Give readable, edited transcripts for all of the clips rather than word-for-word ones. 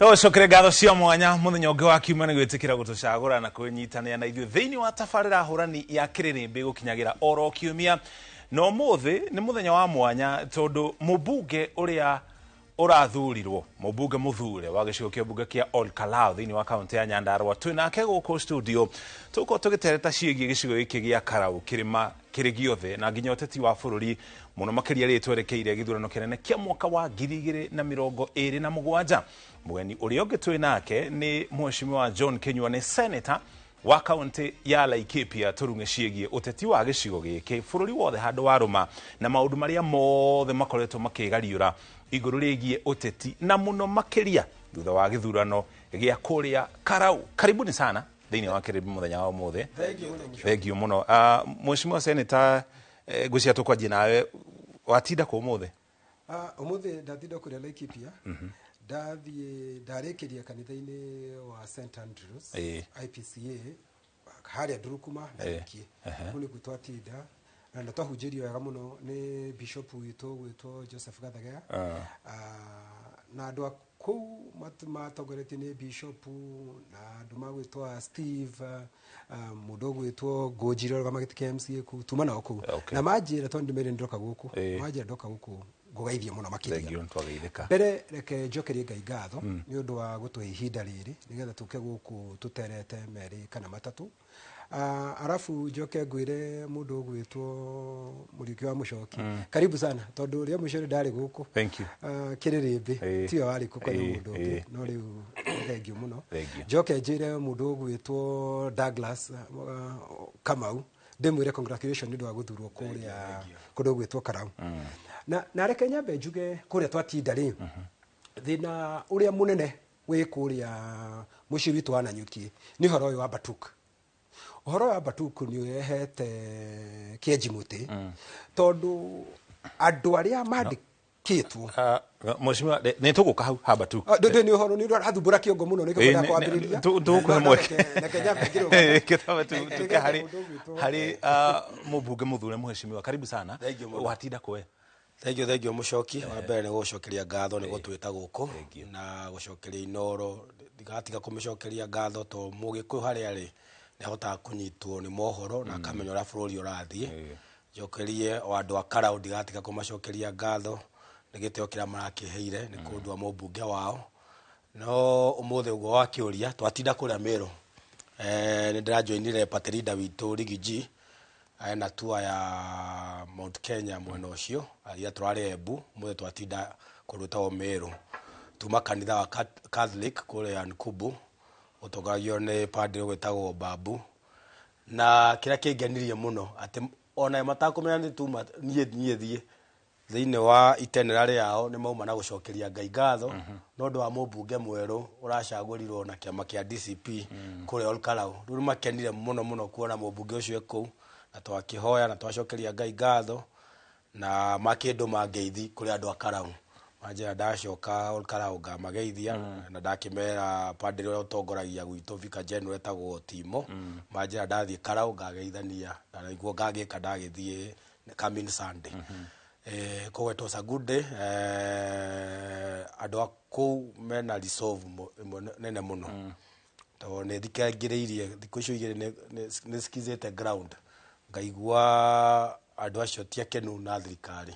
Tũcokere ngatho cia mwanya muthenya ũngĩ wa kiumia nĩ gwĩtĩkĩra gũtũcagũra na kwĩnyitanĩra na ithuĩ thĩinĩ wa tabarĩra hũrani ya kĩrĩrĩmbĩ gũkinyagĩra oro kiumia. Na ũmũthĩ nĩ mũthenya wa mwanya tondũ mũmbunge ũrĩa ũrathurirwo, mũmbunge mũthure wa gĩcigo kĩa mbunge kĩa Ol Kalou thĩinĩ wa kaũntĩ ya Nyandarua, twĩ nake gũkũ studio tũgũkorwo tũgĩtereta ciĩgiĩ gĩcigo gĩkĩ gĩa Karau, kĩrĩma kĩrĩ gĩothe na nginya ũteti wa bũrũri mũno makĩria rĩrĩ twerekeire gĩthurano kĩnene kĩa mwaka wa 2027. Mũgeni ũrĩa ũngĩ twĩ nake nĩ Mheshimiwa John Kinyua, nĩ senator wa kaũntĩ ya Laikipia, tũrung'e ciĩgiĩ ũteti wa gĩcigo gĩkĩ bũrũri wothe handũ wa rũma na maũndũ marĩa mothe makoretwo makĩgariũra igũrũ rĩgiĩ ũteti na mũno makĩria thutha wa gĩthurano gĩa kũrĩa Karau. Karibuni sana thĩinĩ wa kĩrĩmbĩ mũthenya wa ũmũthĩ. Thank you mũno. Mheshimiwa Senator, ngwĩciria tũkwanjia nawe, watinda kũ ũmũthĩ? Ũmũthĩ ndatinda kũrĩa Laikipia, ndathiĩ ndarĩkĩria kanitha-inĩ wa St Andrews IPCA harĩa Ndurukuma Nanyuki. Kũu nĩkuo twatinda na twahunjĩrio wega mũno nĩ bishop witũ gwĩtwo Joseph Gathagea. Na andũ a kũu matongoretio nĩ bishop na andũ magwĩtwo Steve, mũndũ ũgwĩtwo Ngũnjiri ũrũgama gĩtĩ kĩa MCA kũu, tuma nao kũu. Na manjĩra tondũ ndĩmerire nĩndoka gũkũ, manjĩra ndoka gũkũ ngũgeithie mũno makĩria. Thank you, nĩtwageithĩka. Mbere reke njokerie Ngai ngatho nĩ ũndũ wa gũtũhe ihinda rĩrĩ nĩgetha tũke gũkũ tũterete merĩ kana matatũ. Arabu njoke ngwĩre mũndũ ũgwĩtwo Mũriũki wa Mũcoki, karibu sana, tondũ rĩa mũico nĩ ndarĩ gũkũ. Thank you. Kĩrĩrĩmbĩ tiwe warĩ kuo, kwarĩ mũndũ ũngĩ, no rĩu thank you mũno. Thank you. Njoke njĩre mũndũ ũgwĩtwo Douglas Kamau, ndĩmwĩre congratulations nĩ ũndũ wa gũthurwo kũrĩa kũndũ gwĩtwo Karau. Na reke nyambe njuge kũrĩa twatinda rĩ, thĩna ũrĩa mũnene wĩ kũrĩa mũciĩ witũ wa Nanyuki nĩ ũhoro ũyũ wa Batuk. Ũhoro wa Batuk nĩ ũrehete kĩenji mũtĩ, tondũ andũ arĩa mandĩkĩtwo Mheshimiwa, nĩ tũgũka hau ha Batuk. Ndĩ nĩ ũhoro nĩ ũrathumbũra kĩongo mũno nĩkĩo ngwenda kwambĩrĩria. Tũgũkũhe No, mweke. Reke nyambe ngĩrũgame. Kĩtambe tuke harĩ Nĩgetha mũndũ ũgwĩtwo- harĩ mũmbunge mũthure mheshimiwa, karibu sana. Thank you mũno. Watinda kwe? Thank you, thank you Mũcoki. Wa mbere nĩ gũcokeria ngatho nĩ gũtwĩta gũkũ Thank you. na gũcokeria Inooro, ndigatiga kũmĩcokeria ngatho to mũgĩkũyũ harĩa arĩ nĩ ahotaga kũnyitwo nĩ mohoro na akamenya ũrĩa bũrũri ũrathiĩ. Njokerie o andũ a Karau, ndigatiga kũmacokeria ngatho nĩ gĩtĩo kĩrĩa marakĩheire nĩ kũndua mũmbunge wao. No ũmũthĩ ũguo wakĩũria, twatinda kũrĩa Meru. Nĩ ndĩrajoinire party leader witũ Riggy G ena tour ya Mount Kenya mwena ũcio, ira tũrarĩ Embu, ũmũthĩ twatinda kũndũ gwĩtagwo Meru. Tuma kanitha wa Catholic kũrĩa Nkubu, ũtongoragio nĩ padre ũgwĩtagwo Babu. Na kĩrĩa kĩngenirie mũno atĩ ona matakũmenya nĩ tuma niĩ thiĩ thĩinĩ wa itinerary yao, nĩ mauma na gũcokeria Ngai ngatho no ũndũ wa mũmbunge mwerũ ũracagũrirwo na kĩama kĩa DCP kũrĩa Ol Kalou. Rĩu nĩ makenire mũno mũno kuona mũmbunge ũcio e kũu, na twakĩhoya na twacokeria Ngai ngatho na makĩndũma ngeithi kũrĩ andũ a Karau, manjĩra ndacoka Ol Kalou ngamageithia, na ndakĩmera padre ũrĩa ũtongoragia gwitũ Vicar General etagwo Timo, manjĩra ndathiĩ Karau ngageithania, na nĩguo ngagĩka ndagĩthiĩ coming Sunday. Koguo it was a good day. Andũ a kũu mena resolve ĩmwe nene mũno, tondũ nĩ thikangĩrĩirie thikũ icio igĩrĩ nĩ cikizĩte ground, ngaigua andũ acio ti akenu na thirikari.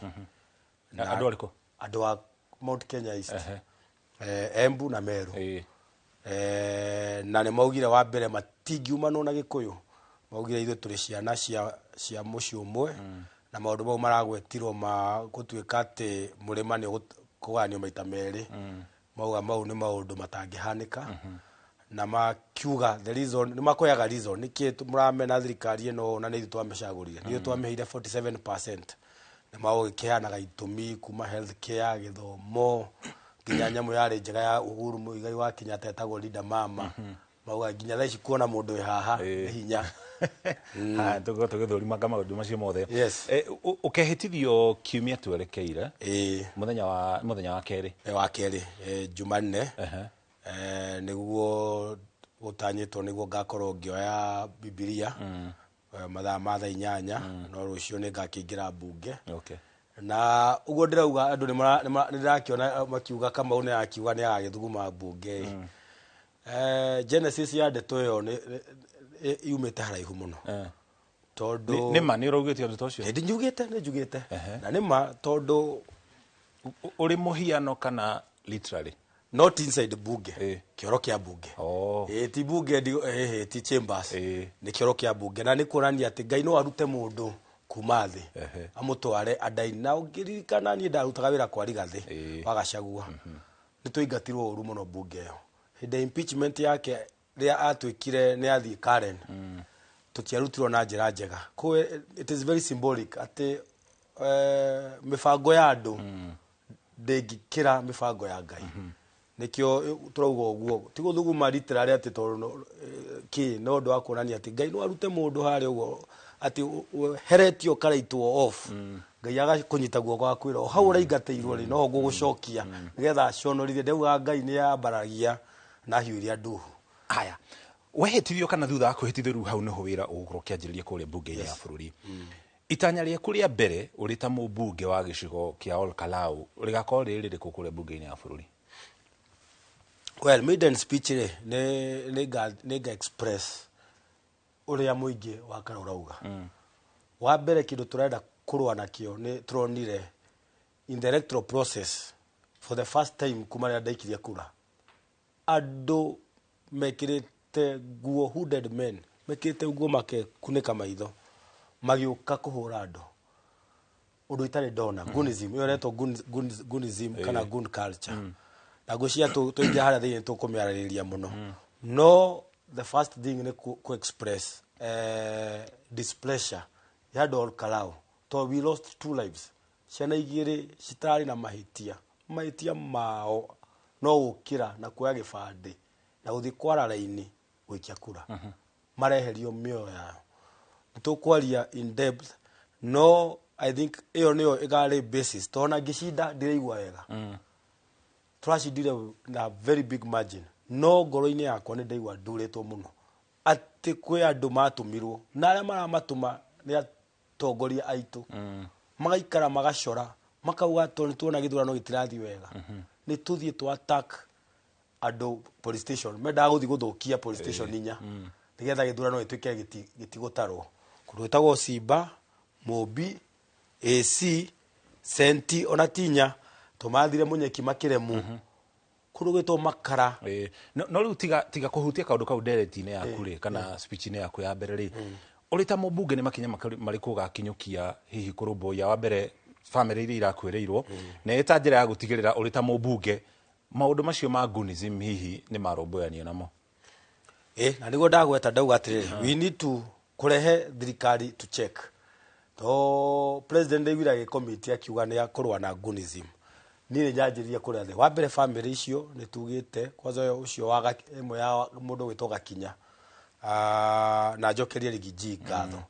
Na andũ arĩkũ? Andũ a Mount Kenya East, Embu na Meru. Na nĩ maugire wa mbere matingiumanwo na Gĩkũyũ, maugire ithuĩ tũrĩ ciana cia mũciĩ ũmwe, na maũndũ mau maragwetirwo ma gũtuĩka atĩ mũrĩma nĩ ũkũgayanio maita merĩ, mauga mau nĩ maũndũ matangĩhanĩka. Na makiuga the reason, nĩ makoyaga reason nĩkĩ mũramena thirikari ĩno, na nĩ ithuĩ twamĩcagũrire, nĩ ithuĩ twamĩheire 47%. Nĩ magũgĩkĩheanaga itũmi kuma health care, gĩthomo, nginya nyamũ yarĩ njega ya Uhuru Muigai wa Kenyatta ĩtagwo Linda Mama. Mauga nginya thaa ici kuona mũndũ wĩ haha nĩ hinya. Haya, tũgũkorwo tũgĩthũrimanga maũndũ macio mothe. Yes. Ũkehĩtithio kiumia twerekeire, mũthenya wa kerĩ. Wa kerĩ, Jumanne. Nĩguo gũtanyĩtwo nĩguo ngakorwo ngĩoya Bibilia mathaa ma thaa 8, no rũciũ nĩ ngakĩingĩra mbunge. Na ũguo ndĩrauga andũ nĩ ndĩrakĩona makiuga Kamau nĩ arakiuga nĩ agagĩthuguma mbunge. Genesis ya ndeto ĩyo yumĩte haraihu mũno. Tondũ Nĩ ma nĩ ũraugĩte ũndũ ta ũcio? Nĩ njugĩte, nĩ njugĩte. Na nĩ ma tondũ Ũrĩ mũhiano kana literally? Not inside bunge. Kĩoro kĩa bunge. Ti bunge, ti chambers. Nĩ kĩoro kĩa bunge. Na nĩ kuonania atĩ Ngai no arute mũndũ kuma thĩ. Amũtware andaini. Na ũngĩririkana niĩ ndarutaga wĩra kwa Rigathĩ wa Gachagua. Nĩ twaingatirwo ũru mũno bunge ĩyo. Hĩndĩ ya impeachment yake rĩrĩa atuĩkire nĩ athiĩ Karen. Tũtiarutirwo na njĩra njega. Koguo it is very symbolic atĩ mĩbango ya andũ ndĩngĩkĩra mĩbango ya Ngai. Nĩkĩo tũrauga ũguo. Ti gũthuguma literally atĩ tondũ kĩ, no ũndũ wa kuonania atĩ Ngai no arute mũndũ harĩa ũguo atĩ weheretio ũkaraitwo off. Ngai agakũnyita guoko agakwĩra o hau ũraingatĩirwo rĩ, noho ngũgũcokia nĩgetha aconorithie. Ndaugaga Ngai nĩ ambaragia na hiũ iria nduhu. Haya, wehĩtithio kana thutha wa kwĩhĩtithio rĩu hau nĩho wĩra ũgũkorwo ũkĩanjĩrĩria kũrĩa mbunge-inĩ ya bũrũri. Itanya rĩaku rĩa mbere ũrĩ ta mũmbunge wa gĩcigo kĩa Ol Kalou rĩgakorwo rĩrĩ rĩrĩkũ kũrĩa mbunge-inĩ ya bũrũri? Well, maiden speech rĩ, nĩ nga express ũrĩa mũingĩ wa Karau ũrauga. Wa mbere kĩndũ tũrenda kũrũa nakĩo nĩ tũronire in the electoral process for the first time kuma rĩrĩa ndaikirie kura, andũ mekĩrĩte nguo, hooded men mekĩrĩte nguo makekunĩka maitho magĩũka kũhũra andũ, ũndũ itarĩ ndona. Goonism ĩyo ĩretwo goonism kana goon culture, na ngwĩciria tũingĩra harĩa thĩinĩ tũkũmĩarĩrĩria mũno. No the first thing nĩ ku express displeasure ya andũ a Ol Kalou, tondũ we lost two lives, ciana igĩrĩ citarĩ na mahĩtia. Mahĩtia mao no gũkĩra na kuoya gĩbandĩ na gũthiĩ kwara raini gũikia kura, mareherio mĩoyo yao. Nĩ tũkwaria in depth, no I think ĩyo nĩyo ĩgarĩ basis, tondũ ona ngĩcinda ndiraigua wega. Tũracindire na very big margin, no ngoro-inĩ yakwa nĩ ndaigua ndurĩtwo mũno atĩ kwĩ andũ matũmirwo, na arĩa maramatũma nĩ atongoria aitũ, magaikara magacora makauga tondũ nĩ tuona gĩthurano gĩtirathiĩ wega, nĩ tũthiĩ tũ attack andũ police station. Mendaga gũthiĩ gũthũkia police station inya nĩgetha gĩthurano gĩtuĩke gĩtigũtarwo. Kũndũ gwĩtagwo Simba, Mũmbi, AC, Senti, ona Tinya tũmathire Mũnyeki makĩremwo, kũndũ gwĩtwo Makara. No rĩu tiga kũhutia kaũndũ kau ndereti-inĩ yaku rĩ, kana speech-inĩ yaku ya mbere rĩ, ũrĩ ta mũmbunge nĩ makinya marĩkũ ũgakinyũkia hihi kũrũmbũiya wa mbere bamĩrĩ iria irakuĩrĩirwo, na ĩ ta njĩra ya gũtigĩrĩra ũrĩ ta mũmbunge maũndũ macio ma goonism hihi nĩ marũmbũyanio namo? Na nĩguo ndagweta ndauga atĩrĩrĩ, we need to kũrehe thirikari to check, to president ndaiguire agĩcommit akiuga nĩ akũrũa na goonism. Niĩ nĩ njanjĩrĩria kũrĩa thĩ. Wa mbere family icio nĩ tugĩte kwanza ũyũ ũcio wa ĩmwe ya mũndũ gwĩtwo Gakinya, na njokerie Rigiji ngatho.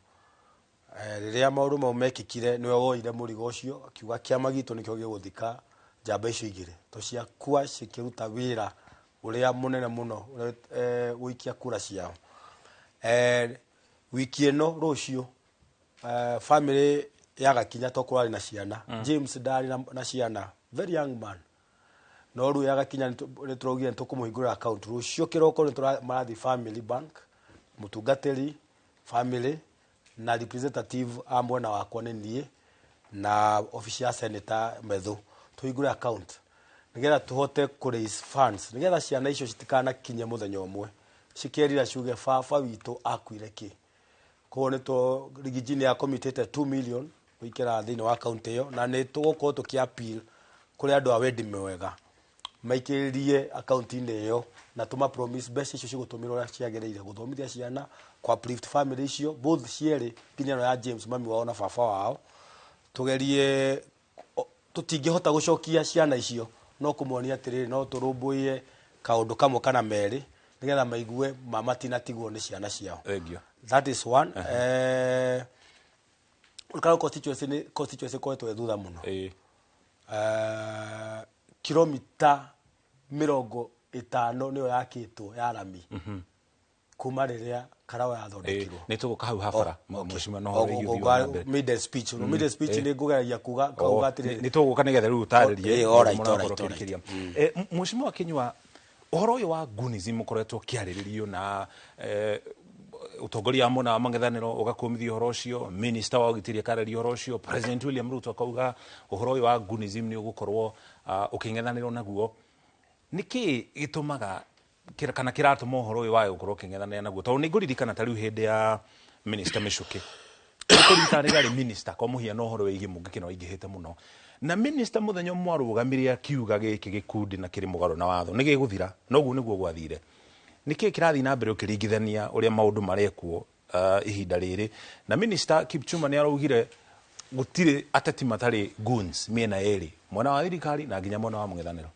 Rĩrĩa maũndũ mau mekĩkire nĩwe woire mũrigo ũcio akiuga kĩama gitũ nĩkĩo gĩgũthika njamba icio igĩrĩ, to ciakua cikĩruta wĩra ũrĩa mũnene mũno, gũikia kura ciao. Wiki ĩno rũciũ, family ya Gakinya, to kũrarĩ na ciana, James ndarĩ na ciana, very young man, no rĩu ya Gakinya nĩ tũraugire nĩ tũkũmũhingũrĩra account rũciũ kĩroko. Nĩ marathiĩ Family Bank, mũtungatĩri family na representative a mwena wakwa nĩ niĩ na obici ya Senator Methu, tũhingũre account nĩgetha tũhote kũ raise funds nĩgetha ciana icio citikanakinye mũthenya ũmwe cikerira ciuge baba witũ akuire kĩ. Koguo nĩ tũ Rigiji nĩ yakomitĩte 2 million gũikĩra thĩinĩ wa account ĩyo, na nĩ tũgũkorwo tũkĩ appeal kũrĩ andũ a wendi mwega maikĩrĩrie akaunti-inĩ ĩyo, na tũma promise mbeca icio cigũtũmĩrwo ũrĩa ciagĩrĩire, gũthomithia ciana, ku uplift family icio both cierĩ, nginya ĩno ya James, mami wao na baba wao. Tũgerie tũtingĩhota gũcokia ciana icio, no kũmonia atĩrĩrĩ, no tũrũmbũiye kaũndũ kamwe kana merĩ nĩgetha maigue matinatigwo nĩ ciana ciao. Thank you. That is one. Olkalau constituency nĩ constituency ĩkoretwo ĩ thutha mũno. Kilomita 50 nĩyo yakĩtwo ya rami. Kuma rĩrĩa Karao yathondekirwo. Nĩ tũgũka hau habara, mheshimiwa, no ũhoro wĩgiĩ ũthii wa na mbere. Middle speech, no middle speech nĩ ngũgeragia kuga kauga atĩrĩrĩ. Nĩ tũgũka nĩgetha rĩu ũtarĩrie. All right. Ũkĩrĩkĩria. Mheshimiwa Kinyua, ũhoro ũyũ wa Gunism ũkoretwo ũkĩarĩrĩrio na ũtongoria wa mwena wa mang'ethanĩro ũgakũmithia ũhoro ũcio, minister wa ũgitĩri akarĩria ũhoro ũcio, President William Ruto akauga ũhoro ũyũ wa Gunism nĩ ũgũkorwo ũkĩng'ethanĩrwo naguo. Nĩkĩ gĩtũmaga kana kĩratũma ũhoro ũyũ wage gũkorwo ũkĩng'ethanĩra naguo? Tondũ nĩ ngũririkana ta rĩu hĩndĩ ya Minister Mĩchũkĩ, kũririkana rĩrĩa arĩ minister, kwa mũhiano ũhoro wĩgiĩ mũngĩkĩ no waingĩhĩte mũno, na minister mũthenya ũmwe arũgamire akiuga gĩkĩ gĩkundi na kĩrĩ mũgarũ na watho nĩ gĩgũthira, na ũguo nĩguo gwathire. Nĩkĩ kĩrathiĩ na mbere ũkĩringithania ũrĩa maũndũ marekwo ihinda rĩrĩ na Minister Kipchumba nĩ araugire gũtirĩ ateti matarĩ goons mĩena ĩrĩ, mwena wa thirikari na nginya mwena wa mũng'ethanĩro?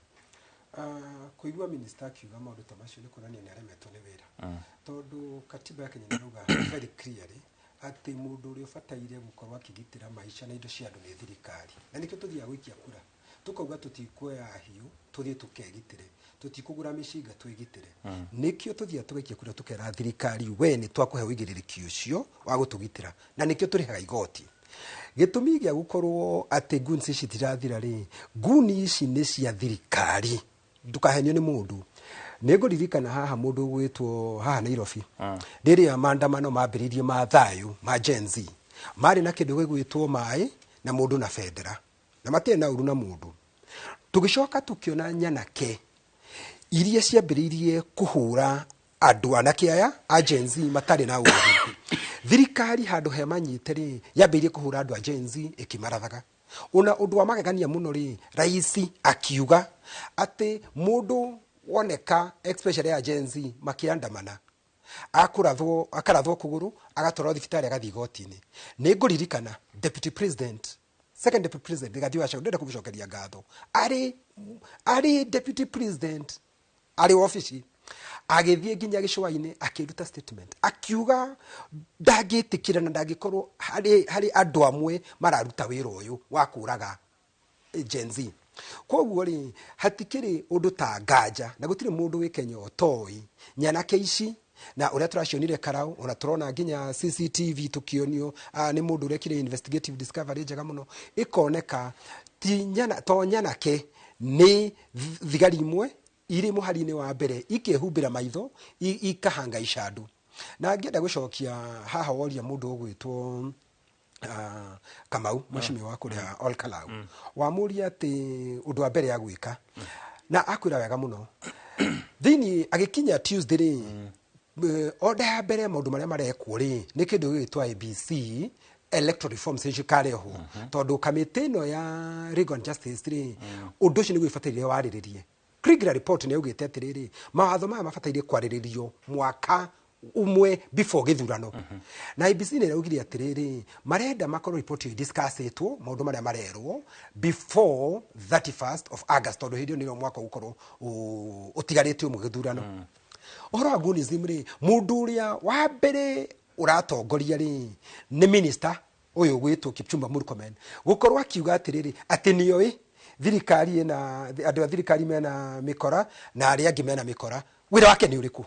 Kũigua minister akiuga maũndũ ta macio nĩ kuonania nĩ aremetwo nĩ wĩra, tondũ katiba ya Kenya nĩ ĩrauga very clearly atĩ mũndũ ũrĩa ũbataire gũkorwo akĩgitĩra maica na indo cia andũ nĩ thirikari. Na nĩkĩo tũthiaga gũikia kura, tũkauga tũtikuoya hiũ tũthiĩ tũkegitĩre, tũtikũgũra mĩcinga twĩgitĩre. Nĩkĩo tũthiaga tũgaikia kura, tũkera thirikari, we nĩ twakũhe ũigĩrĩrĩki ũcio wa gũtũgitĩra, na nĩkĩo tũrĩhaga igoti. Gĩtũmi gĩa gũkorwo atĩ goons ici itirathira rĩ, nguni ici nĩ cia thirikari, ndukahenio nĩ mũndũ. Nĩ ngũririkana haha mũndũ ũgwĩtwo haha Nairobi, rĩrĩa maandamano mambĩrĩirie ma thayũ ma Gen Z, marĩ na kĩndũ gĩgwĩtwo maĩ na mũndũ na bendera, na matiarĩ na ũru na mũndũ. Tũgĩcoka tũkĩona nyanake iria ciambĩrĩirie kũhũra andũ anake aya a Gen Z matarĩ na ũru. Thirikari handũ he manyite rĩ, yambĩrĩirie kũhũra andũ a Gen Z ĩkĩmarathaga. Ona ũndũ wa magegania mũno rĩ, raisi akiuga atĩ mũndũ woneka, especially a Gen Z makĩandamana, akũrathwo, akarathwo kũgũrũ, agatwarwo thibitarĩ, agathiĩ igoti-inĩ. Nĩ ngũririkana deputy president, second deputy president Rigathi wa Gachagua, ndĩrenda kũmũcokeria ngatho, arĩ deputy president, arĩ wabici, agĩthiĩ nginya gĩcũa-inĩ, akĩruta statement akiuga ndangĩtĩkĩra na ndangĩkorwo harĩ andũ amwe mararuta wĩra ũyũ wa kũraga Gen Z. Koguo rĩ, hatikĩrĩ ũndũ ta nganja na gũtirĩ mũndũ wĩ Kenya ũtoĩ nyanake ici na ũrĩa tũracionire Karau. Ona tũrona nginya CCTV tũkĩonio nĩ mũndũ ũrekire investigative discovery njega mũno, ĩkoneka ti nyana, to nyanake, nĩ thigari imwe irĩ mũhari-inĩ wa mbere ikehumbĩra maitho, ikahangaica andũ. Na ngĩenda gũcokia haha woria mũndũ ũgwĩtwo Kamau, mheshimiwa wa kũrĩa Ol Kalou, wamũria atĩ ũndũ wa mbere ya gwĩka, na akwĩra wega mũno thĩinĩ agĩkinya Tuesday rĩ, order ya mbere maũndũ marĩa marekwo rĩ, nĩ kĩndũ gĩgwĩtwo IEBC electoral reforms cikarehwo, tondũ kamĩtĩ ĩno ya Legal and Justice rĩ, ũndũ ũcio nĩguo ĩbataire warĩrĩrie. Kriegler report nĩ yaugĩte atĩrĩrĩ, mawatho maya mabataire kwarĩrĩrio mwaka ũmwe before gĩthurano. Na IEBC nĩ ĩraugire atĩrĩrĩ, marenda makorwo report ĩyo discussĩtwo, maũndũ marĩa marerwo, before 31st of August, tondũ hĩndĩ ĩyo nĩrĩo mwaka ũgũkorwo ũtigarĩte ũmwe gĩthurano. Ũhoro wa Gunism rĩ, mũndũ ũrĩa wa mbere ũratongoria rĩ, nĩ minister ũyũ ũgwĩtwo Kipchumba Murkomen, gũkorwo akiuga atĩrĩrĩ atĩ nĩoĩ thirikari ĩna andũ a thirikari mena mĩkora na arĩa angĩ mena mĩkora. Wĩra wake nĩ ũrĩkũ?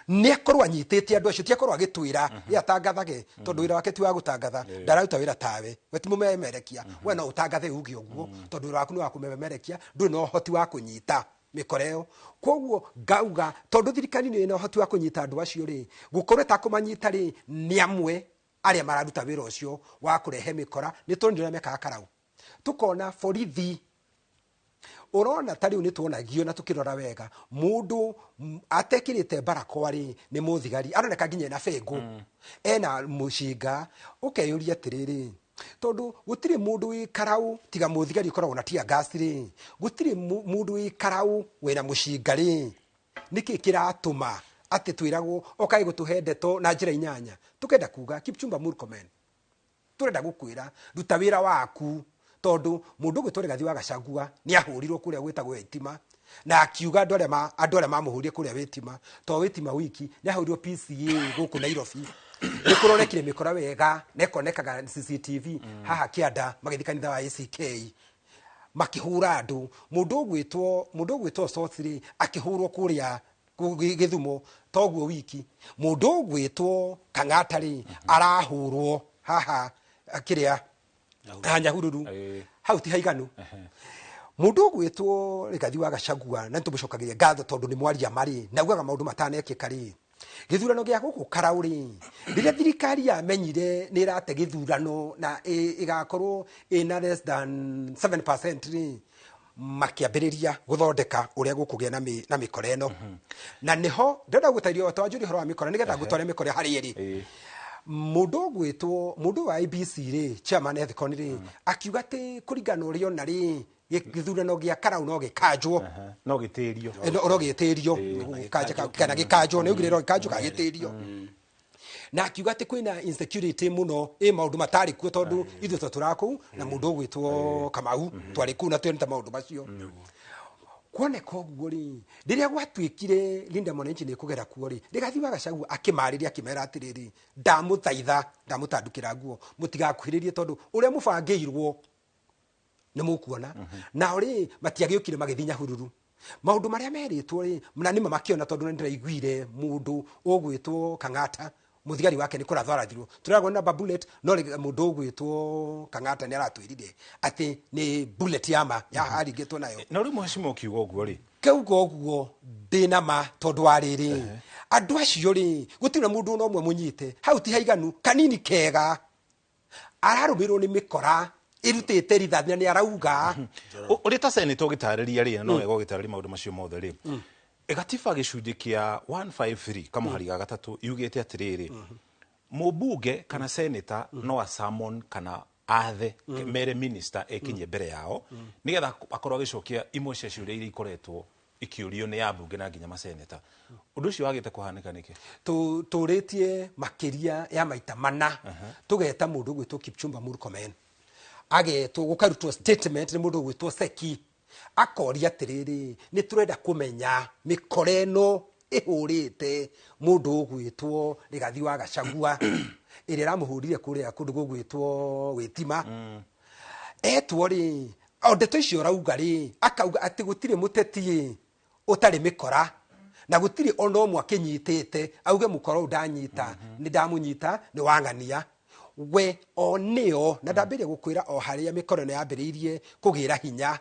Nĩ akorwo anyitĩte andũ acio, ti akorwo agĩtwĩra ye atangathage, tondũ wĩra wake ti wa gũtangatha. Ndararuta wĩra tawe, we ti mũmemerekia. We no ũtangathe uge ũguo, tondũ wĩra waku nĩ wa kũmemerekia, ndũrĩ na ũhoti wa kũnyita mĩkora ĩyo. Koguo ngauga tondũ thirikari nĩ ĩna ũhoti wa kũnyita andũ acio rĩ, gũkorwo ĩtakũmanyita rĩ, nĩ amwe arĩa mararuta wĩra ũcio wa kũrehe mĩkora. Nĩ tondũ ũrĩa mekaga Karau, tukona borithi ũrona ta rĩu nĩ tuonagio na tũkĩrora wega, mũndũ atekĩrĩte barakoa rĩ, nĩ mũthigari aroneka nginya ena bengũ, ena mũcinga. Ũkeyũria atĩrĩrĩ, tondũ gũtirĩ mũndũ wĩ Karau tiga mũthigari ũkoragwo na tear gas rĩ, gũtirĩ mũndũ wĩ Karau wĩna mũcinga rĩ, nĩkĩ kĩratũma atĩ twĩragwo okae gũtũhe ndeto na njĩra inyanya? Tukenda kuga Kipchumba Murkomen, turenda gukwira ruta wira waku, tondu mundu gwitwo Rigathi wa Gachagua ni ahũrirwo kũrĩa gwĩtagwo Witima, na akiuga andũ arĩa mamũhũrire kũrĩa Witima to Witima wiki, nĩ ahũrirwo PCA gũkũ Nairobi, nĩ kũronekire mĩkora wega na ĩkonekaga CCTV haha kĩanda magĩthiĩ kanitha wa ACK makĩhũra andũ. Mũndũ ũgwĩtwo Osotsi rĩ, akĩhũrwo kũrĩa. Gĩthumo toguo wiki mũndũ ũgwĩtwo Kang'ata rĩ arahũrwo haha kĩrĩa Nyahururu. Hau ti haiganu. Mũndũ ũgwĩtwo Rigathi wa Gachagua, na nĩtũmũcokagiria ngatho tondũ nĩ mwaria marĩ na augaga maũndũ matanekĩka rĩ, gĩthurano gĩa gũkũ Karau rĩ, rĩrĩa thirikari yamenyire nĩ ĩrate gĩthurano na ĩgakorwo ĩna less than 7% rĩ, makĩambĩrĩria gũthondeka ũrĩa gũkũgĩa na mĩkora ĩno. Na nĩho ndĩrenda gũtarĩria o wanjũria ũhoro wa mĩkora nĩgetha ngũtware mĩkora harĩa ĩrĩ. Mũndũ ũgwĩtwo mũndũ wa IEBC rĩ, chairman Ethicon rĩ, akiuga atĩ kũringana na ũrĩa ona rĩ, gĩthurano gĩa Karau no gĩkanjwo. No gĩtĩrio. No gĩtĩrio gũkanja kana gĩkanjwo, nĩ augire no gĩkanjwo kana gĩtĩrio, na akiuga atĩ kwĩna insecurity mũno, ĩ maũndũ matarĩ kuo tondũ ithuĩ tũtũraga kũu na mũndũ ũgwĩtwo Kamau twarĩ kũu na twonete maũndũ macio kuoneka ũguo rĩ. Rĩrĩa gwatuĩkire Linda Mwananchi nĩ kũgera kuo rĩ, Rigathi wa Gachagua akĩmarĩria, akĩmera atĩrĩrĩ, ndamũthaitha, ndamũtandukĩra nguo, mũtigakuhĩrĩrie tondũ ũrĩa mũbangĩirwo nĩ mũkuona. Nao rĩ matiagĩũkire magĩthiĩ Nyahururu, maũndũ marĩa merĩtwo rĩ, na nĩma makĩona, tondũ nĩ ndĩraiguire mũndũ ũgwĩtwo Kang'ata mũthigari wake nĩ kũrathwo arathirwo, tũragwo namba bullet, no mũndũ ũgwĩtwo Kang'ata nĩ aratwĩrire atĩ nĩ bullet ya ma yaharingĩtwo nayo. Na rĩu mheshimiwa, ũkiuga ũguo rĩ, Kauga ũguo ndĩna ma tondũ wa rĩrĩ, andũ acio rĩ, gũtirĩ na mũndũ ona ũmwe mũnyite. Hau ti haiganu, kanini kega ararũmĩrwo nĩ mĩkora ĩrutĩte rithathi na nĩ arauga. Ũrĩ ta senator ũgĩtarĩria rĩ, no wega ũgĩtarĩria maũndũ macio mothe rĩ, gatiba gĩcunjĩ kĩa 153 kamũhari ga gatatũ yugĩte atĩrĩrĩ, mũmbunge kana senator no asummon kana athe mere minister ekinyie mbere yao nigetha akorwo agĩcokia imwe cia ciũria iria ikoretwo ikĩũrio nĩ ambunge na nginya maseneta. Ũndũ ũcio wagĩte kũhanĩka nĩkĩ? Tũrĩtie makĩria ya maita mana, tũgeta mũndũ ũgwĩtwo Kipchumba Murkomen, agetwo gũkarutwo statement nĩ mũndũ ũgwĩtwo Seki, akoria atĩrĩrĩ, nĩ tũrenda kũmenya mĩkora ĩno ĩhũrĩte mũndũ ũgwĩtwo Rigathi wa Gachagua, ĩrĩa ĩramũhũrire kũrĩa kũndũ gũgwĩtwo Wĩtima. Etwo rĩ, o ndeto icio ũrauga rĩ, akauga atĩ gũtirĩ mũteti ũtarĩ mĩkora na gũtirĩ ona ũmwe akĩnyitĩte auge mũkora ũyũ ndanyita, nĩ ndamũnyita, nĩ wang'ania we o nĩo. Na ndambĩrĩria gũkwĩra o harĩa mĩkora ĩno yambĩrĩirie kũgĩra hinya,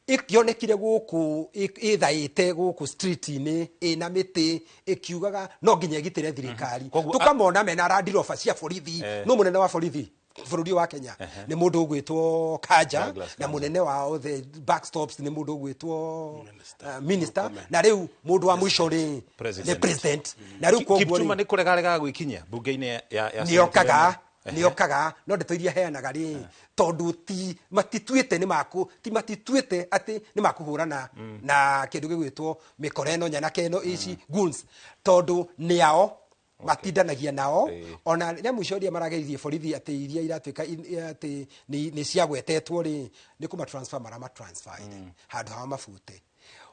ĩkĩonekire gũkũ ĩthaĩte gũkũ street-inĩ ĩna mĩtĩ ĩkiugaga no nginya ĩgitĩre thirikari. Tũkamona mena Land Rover cia borithi. No mũnene wa borithi bũrũri ũyũ wa Kenya nĩ mũndũ ũgwĩtwo Kanja. Douglas Na Kanja. Mũnene wao the buck stops nĩ mũndũ ũgwĩtwo minister, na rĩu mũndũ wa mũico rĩ President. Nĩ president. Na rĩu koguo Kipchumba rĩ nĩ kũregaregaga gwĩkinyia mbunge-inĩ ya nĩokaga. Senate. Nĩokaga, no ndeto iria heanaga rĩ, tondũ ti matituĩte nĩ makũ ti matituĩte atĩ nĩ makũhũrana na kĩndũ gĩgwĩtwo mĩkora ĩno, nyanake ĩno, ici goons, tondũ nĩ ao matindanagia nao. Ona rĩa mũico rĩrĩa marageririe borithi atĩ iria iratuĩka atĩ nĩ ciagwetetwo rĩ, nĩ kũma transfer marama transfer handũ ha mabute.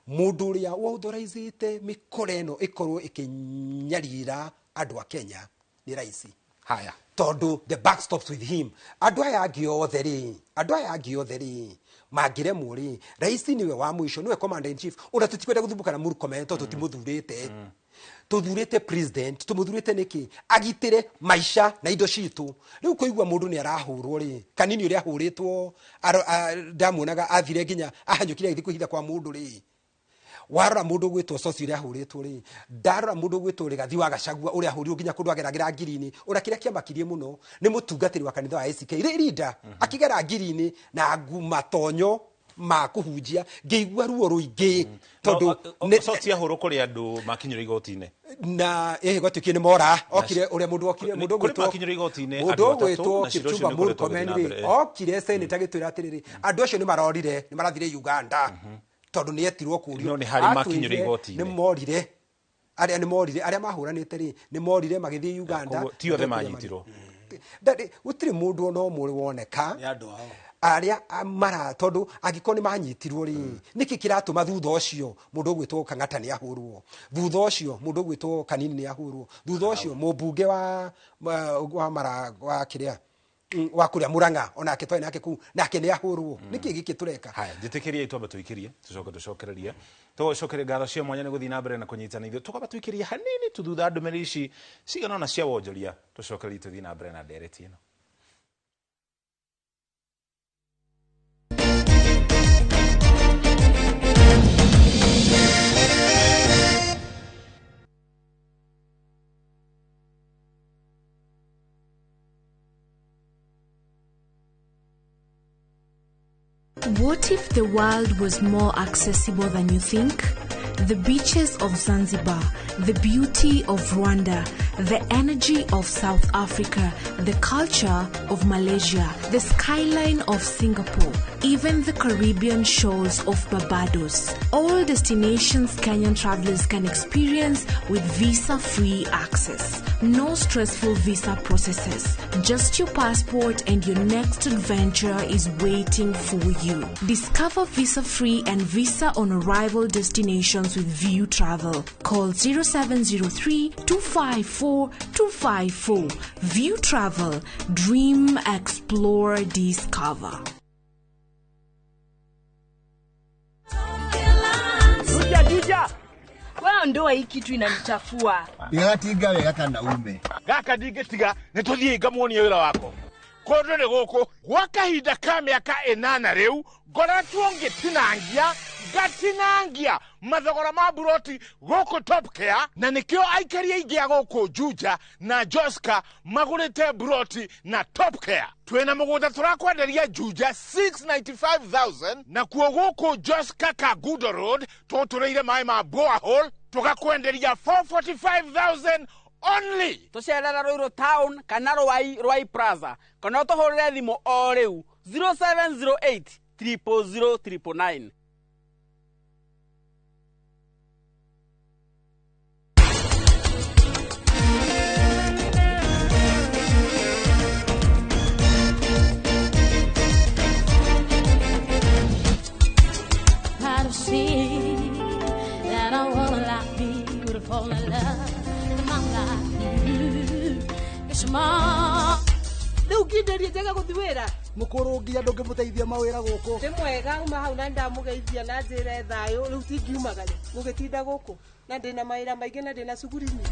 Mũndũ ũrĩa wauthoraicĩte mĩkora ĩno ĩkorwo ĩkĩnyarira andũ a Kenya nĩ raisi. Haya. Tondũ the buck stops with him. Andũ aya angĩ othe rĩ, andũ aya angĩ othe rĩ, mangĩremwo rĩ, raisi nĩwe wa mũico, nĩwe commander in chief. Ũrĩa tũtikwenda gũthumbũka na Murkomen tondũ tũtimũthurĩte, tũthurĩte president. Tũmũthurĩte nĩkĩ? Agitĩre maica na indo citũ. Rĩu kũigua mũndũ nĩ arahũrwo rĩ, kanini ũrĩa ahũrĩtwo, ndamuonaga athire nginya ahanyũkire agĩthiĩ kwĩhitha kwa mũndũ rĩ, warora mũndũ ũgwĩtwo Sosi ũrĩa ahũrĩtwo rĩ, ndarora mũndũ ũgwĩtwo Rigathi wa Gachagua ũrĩa ahũrirwo nginya kũndũ ageragĩra ngiri-inĩ. Ũrĩa kĩrĩa kĩamakirie mũno nĩ mũtungatĩri wa kanitha wa ACK Rinda akĩgera ngiri-inĩ na matonyo ma kũhunjia, ngĩigua ruo rũingĩ tondũ Sosi ahũrwo kũrĩ andũ makinyĩrwo igoti-inĩ. Na ĩhĩ gwatuĩkire nĩ mora okire ũrĩa mũndũ okire mũndũ Kũrĩ ũgwĩtwo makinyĩrwo igoti-inĩ mũndũ andũ atatũ, ũgwĩtwo na cira ũcio Kipchumba nĩ ũkoretwo Murkomen ũgĩthiĩ na rĩ, mbere. Okire senate agĩtwĩra atĩrĩrĩ, andũ acio nĩ marorire, nĩ marathire Uganda tondũ nĩ etirwo kũrio. No nĩ harĩ makinyĩrwo Atwĩrire igoti-inĩ. Nĩ morire, arĩa nĩ morire, arĩa mahũranĩte rĩ, nĩ morire magĩthiĩ Uganda. Koguo ti othe manyitirwo. Gũtirĩ mũndũ ona ũmwe woneka. Nĩ andũ ao. Arĩa mara tondũ angĩkorwo nĩ manyitirwo rĩ, nĩkĩ kĩratũma thutha ũcio mũndũ ũgwĩtwo Kang'ata nĩ ahũrwo, thutha ũcio mũndũ ũgwĩtwo Kanini nĩ ahũrwo, thutha ũcio mũmbunge wa mara wa kĩrĩa Wa kũrĩa Murang'a onake twarĩ nake kũu, nake nĩ ahũrwo. Nĩkĩ gĩkĩ tũreka? Haya, njĩtĩkĩrie twambe tũikĩrie, tũcoke tũcokererie. Tũcokerie ngatho cia mwanya nĩ gũthiĩ na mbere na kũnyitana ithuĩ. Tũkamba tũikĩrie hanini tu thutha ndũmĩrĩri ici cigana ũna cia wonjoria, tũcokererie tũthiĩ na mbere na ndereti ĩno. What if the world was more accessible than you think? The beaches of Zanzibar, the beauty of Rwanda, the energy of South Africa, the culture of Malaysia, the skyline of Singapore, even the Caribbean shores of Barbados. All destinations Kenyan travelers can experience with visa-free access. No stressful visa processes. Just your passport and your next adventure is waiting for you. Discover visa-free and visa on arrival destinations with View Travel. Call 0703 254 254. View Travel. Dream, explore, discover. Juja. Wewe ndoa hii kitu inanichafua. Ndigatinga wega kana ume. Gaka ndingĩtiga nĩ tũthiĩ ngamuonie wĩra wako. Kũndũ nĩ gũkũ gwa kahinda ka mĩaka 8 rĩu ngoretwo ngĩtinangia ngatinangia mathogora ma buroti gũkũ Top Care, na nĩkĩo aikari aingĩ a gũkũ Juja na Joska magũrĩte buroti na Top Care. Twĩna mũgũnda tũrakwenderia Juja 695,000, nakuo gũkũ Joska Kangundo Road tũtũrĩire maĩ ma borehole tũgakwenderia 445,000 only. Tũcerera Ruiru Town kana Ruai Plaza kana ũtũhũrĩre thimũ o rĩu 0708 000 999. See that I wanna like beautiful and love the man like you. It's my Rĩu nginderie njage gũthiĩ wĩra. Mũkũrũngia ndũngĩmũteithia mawĩra gũkũ. Nĩ mwega uma hau na ndamũgeithia na njĩre thayũ, rĩu tingiumagara gũgĩtinda gũkũ na ndĩna mawĩra maingĩ na ndĩna cuguri nyingĩ.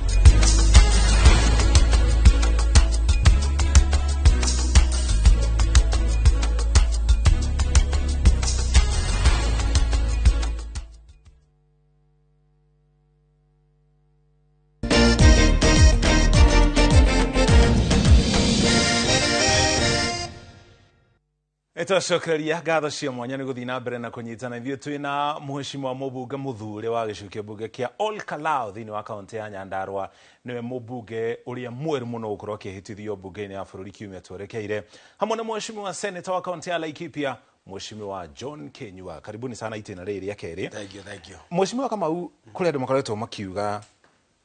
Twacokereria ngatho cia mwanya nĩ gũthiĩ na mbere na kũnyitana ithuĩ twĩna mũheshimiwa mũmbunge mũthure wa gĩcigo kĩa mbunge kĩa Ol Kalou thĩinĩ wa kaũntĩ ya Nyandarua, nĩwe mũmbunge ũrĩa mwerũ mũno gũkorwo akĩhĩtithio mbunge-inĩ ya bũrũri kiumia twerekeire, hamwe na mũheshimiwa seneta wa kaũntĩ ya Laikipia Mheshimiwa John Kinyua. Karibuni sana itĩna rĩrĩ rĩa kerĩ. Thank you, thank you. Mheshimiwa Kamau, kũrĩ andũ makoretwo makiuga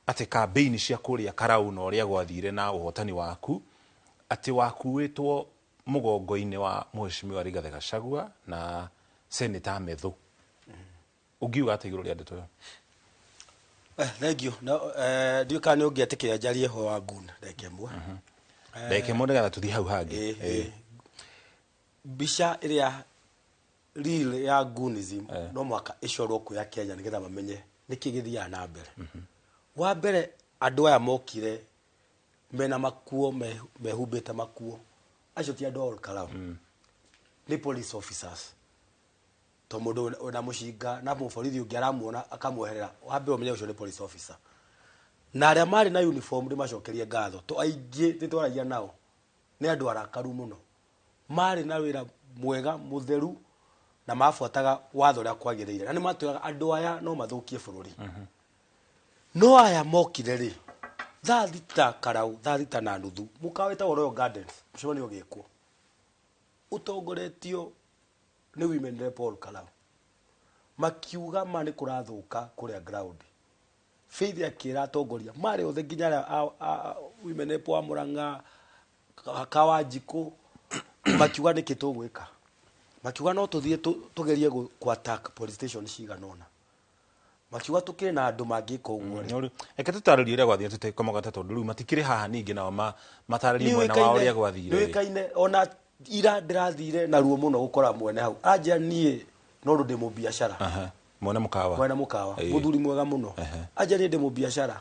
atĩ kambĩini cia kũrĩa Karau na ũrĩa gwathire na ũhotani waku atĩ wakuĩtwo mũgongo-inĩ wa Mheshimiwa Rigathĩ Gachagua na Senator Methu. Ũngiuga atĩa igũrũ rĩa ndeto ĩyo? Thank you. No, ndiũĩ kana nĩ ũngĩetĩkĩra njarie ũhoro wa Gun ndagĩka ĩmwe. Ndagĩka ĩmwe nĩgetha tũthiĩ hau hangĩ. Mbica ĩrĩa real ya Gunism no mũhaka ĩcorwo kũrĩa Kenya nĩgetha mamenye nĩkĩ gĩthiaga na mbere. Wa mbere andũ aya mokire mena makuo mehumbĩte makuo. Acio ti andũ a Ol Kalou. Nĩ police officers. To mũndũ wĩna mũcinga na mũborithi ũngĩ aramuona akamweherera, wa mbere ũmenye ũcio nĩ police officer. Na arĩa marĩ na uniform ndĩmacokerie ngatho to aingĩ nĩtwaragia nao nĩ andũ arakaru mũno. Marĩ na wĩra mwega mũtheru na mabuataga watho ũrĩa kwagĩrĩire, na nĩmatwĩraga andũ aya no mathũkie bũrũri. No aya mokire rĩ thaa thita Karau, thaa 6:30 mũkawa wĩtagwo Royal Gardens, mũcemanio ũgĩkwo ũtongoretio nĩ women rep Ol Kalou, makiuga ma nĩ kũrathũka kũrĩa ground. Faith akĩra atongoria marĩ othe nginya arĩa women rep wa Murang'a, Kawanjikũ, makiuga nĩkĩ tũgwĩka. Makiuga no tũthiĩ tũgerie ku attack police station cigana ũna. Makiuga tũkĩrĩ na andũ mangĩka ũguo rĩ. No rĩu, reke tũtarĩrie ũrĩa gwathire tũtekũmagweta tondũ rĩu matikĩrĩ haha ningĩ nao matarĩrie mwena wao ũrĩa gwathire. Nĩũĩkaine ona ira ndĩrathire na ruo mũno gũkora mwene hau anjĩra niĩ no ũndũ ndĩ mũbiacara. Aha, mwene mũkawa. Mwene mũkawa. Ĩĩ. Mũthuri mwega mũno. Anjĩra niĩ ndĩ mũbiacara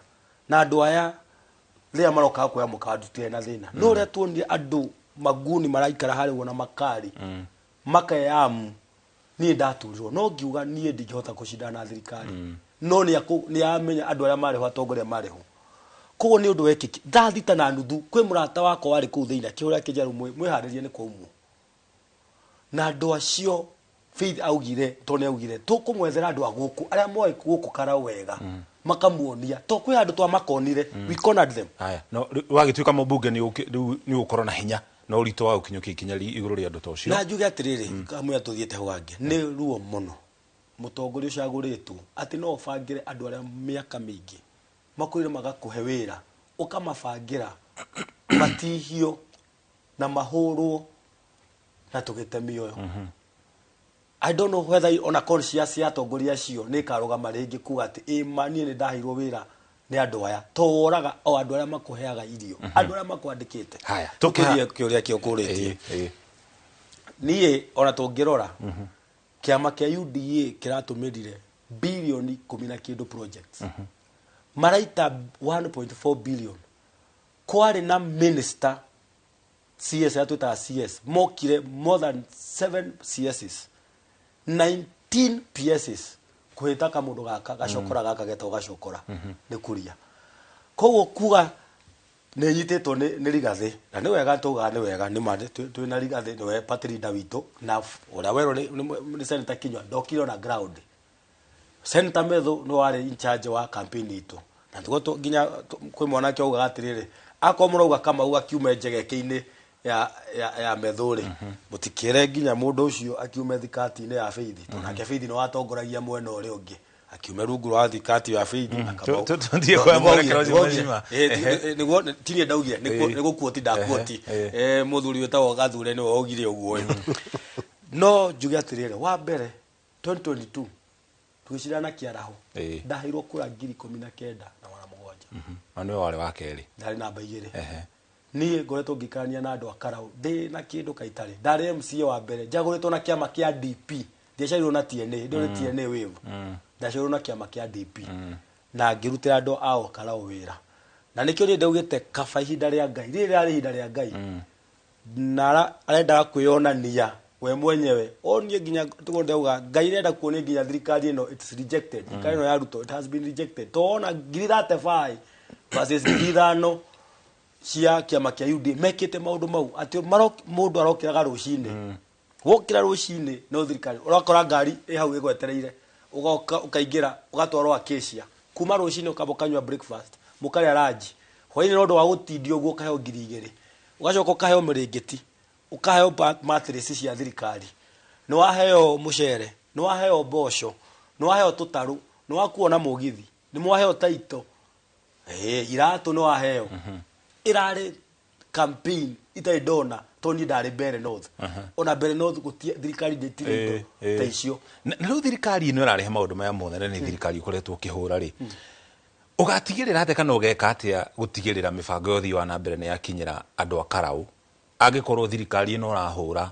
na andũ aya rĩrĩa marokaga kuoya mũkawa tũtirĩ na thĩna, no ũrĩa tuonire andũ maguni maraikara harĩa ũguo na makari makeyamu, niĩ ndaturirwo no ngiuga niĩ ndingĩhota kũcindana na thirikari, no nĩamenya andũ arĩa marĩ ho, atongoria marĩ ho. Koguo nĩ ũndũ wekĩki thaa 6:30 kwĩ mũrata wakwa warĩ kũu thĩinĩ akĩhũra akĩnjĩra rĩu mwĩharĩrie nĩ kwaumwo na andũ acio. Faith augire to nĩ augire tũkũmwethera andũ a gũkũ arĩa moĩ gũkũ Karau wega, makamuonia to kwĩ handũ twamakonire, we cornered them. Haya, no rĩu wagĩtuĩka mũmbunge rĩu nĩ ũgũkorwo na hinya na ũritũ wa gũkinyũkia ikinya igũrũ rĩa andũ ta ũcio. Na njuge atĩrĩrĩ, kamwe tũthiĩte hau hangĩ, nĩ ruo mũno mũtongoria ũcagũrĩtwo atĩ no ũbangĩre andũ arĩa mĩaka mĩingĩ makwĩre magakũhe wĩra, ũkamabangĩra matihio na mahũrwo na tũgĩte mĩoyo. I don't know whether ona conscious ya atongoria acio nĩ ĩkarũgama rĩngĩ kuga atĩ ĩ ma niĩ nĩ ndaheirwo wĩra nĩ andũ aya, to woraga o andũ arĩa makũheaga irio, andũ arĩa makwandĩkĩte. Haya, tũkĩthiĩ kĩũria kĩo kũrĩtie. Niĩ ona tũngĩrora kĩama kĩa UDA kĩratũmĩrire bilioni 10 na kĩndũ projects, maraita 1.4 billion. Kwarĩ na minister CS arĩa twĩtaga CS mokire more than 7 CSs, 19 PSs kũhĩta kamũndũ gaka gacokora gaka getagwo gacokora nĩ kuria. Koguo kuga nĩ nyitĩtwo nĩ Rigathĩ, na nĩ wega tugaga nĩ wega nĩ ma twĩna Rigathĩ nĩwe party leader witũ, na ũrĩa werwo nĩ Senator Kinyua ndokire ona ground. Senator Methu nĩ warĩ in charge wa campaign itũ, na tiguo nginya kwĩ mwanake augaga atĩrĩrĩ, akorwo mũrauga Kamau akiume njegeke-inĩ ya Methu rĩ, mũtikĩre nginya mũndũ ũcio akiume thikati-inĩ ya Faith, tondũ nake Faith nĩ watongoragia mwena ũrĩa ũngĩ, akiume rungu rwa thikati ya Faith na Kamau. Tũthiĩ kwa mwerekera ũcio mheshimiwa. Nĩguo tinie ndaugire nĩ gũkuoti ndakuoti, mũthuri wĩtagwo Gathure nĩwe waugire ũguo. No njuge atĩrĩrĩ, wa mbere 2022 tũgĩcindana kĩaraho, ndaheirwo kura 19,700. Na nĩwe warĩ wa kerĩ. Ndarĩ namba 2. Niĩ ngoretwo ngĩikarania na andũ a Karau ndĩ na kĩndũ kaitarĩ. Ndarĩ MCA wa mbere njagũrĩtwo na kĩama kĩa DP, ndiaciarirwo na TNA, hĩndĩ ĩyo nĩ TNA wave, ndaciarirwo na kĩama kĩa DP na ngĩrutĩra andũ ao Karau wĩra, na nĩkĩo niĩ ndaugĩte kaba ihinda rĩa Ngai rĩrĩ rĩarĩ ihinda rĩa Ngai, na arendaga kwĩyonania we mwenyewe onie nginya tugo ndauga Ngai arenda kuonia nginya thirikari ĩno it's rejected. Thirikari ĩno ya Ruto, it has been rejected. Tuona 35,000 versus 5,000 cia kĩama kĩa UDA mekĩte maũndũ mau atĩ mũndũ arokĩraga rũcinĩ, wokĩra rũcinĩ no thirikari ũrakora ngari ĩ hau ĩgwetereire, ũgoka ũkaingĩra ũgatwarwo Acacia kuma rũcinĩ, ũkamba ũkanyua breakfast, mũkarĩa lunch, hwainĩ no ũndũ wa gũtindio ũguo ũkaheo 2,000, ũgacoka ũkaheo mĩrĩngĩti, ũkaheo mattress cia thirikari, nĩ waheo mũcere, nĩ waheo mboco, nĩ waheo tũtarũ, nĩ wakuo na mũgithi, nĩ mwaheo taito, iratũ nĩ waheo. Ĩrarĩ campaign itarĩ ndona tondũ niĩ ndarĩ Mbere North, ona Mbere North gũtie thirikari ndĩtire indo ta icio. Na rĩu thirikari ĩno ĩrarehe maũndũ maya mothe na nĩ thirikari ũkoretwo ũkĩhũra rĩ, ũgatigĩrĩra atĩa kana ũgeka atĩa gũtigĩrĩra mĩbango ya ũthii wa na mbere nĩ yakinyĩra andũ a Karau, angĩkorwo thirikari ĩno ũrahũra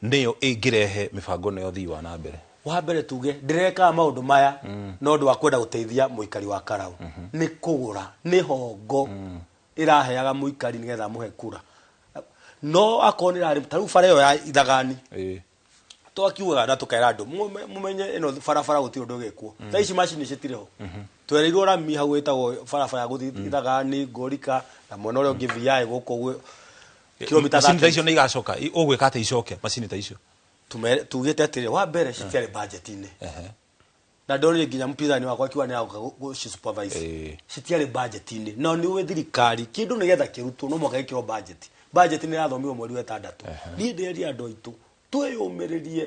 nĩyo ĩngĩrehe mĩbango ĩno ya ũthii wa na mbere? Wa mbere tuge ndĩrekaga maũndũ maya no ũndũ wa kwenda gũteithia mũikari wa Karau, nĩ kũgũra nĩ hongo ĩraheaga mũikari nĩgetha amũhe kura, no akorwo nĩ ĩrarĩ ta rĩu bara ĩyo ya Ithagani, twakiugaga na tũkera andũ mũmenye ĩno barabara gũtirĩ ũndũ ũgĩkwo. Thaa ici macini citirĩ ho, twereirwo rami hau ĩtagwo barabara ya gũthiĩ Ithagani Ngorika na mwena ũrĩa ũngĩ VI gũkũ ũguo kilomita Macini ta 30. icio nĩ igacoka, ũgwĩka atĩa icoke macini ta icio? Tugĩte atĩrĩ, wa mbere citiarĩ budget-inĩ, na ndonire nginya mpinzani wakwa akiuga nĩ agoka gũci supervise. Citiarĩ budget-inĩ, no nĩ ũĩ thirikari kĩndũ nĩgetha kĩrutwo no mũhaka gĩkĩrwo budget. Budget nĩ ĩrathomirwo mweri wa 6. Niĩ ndĩreria andũ aitũ twĩyũmĩrĩrie,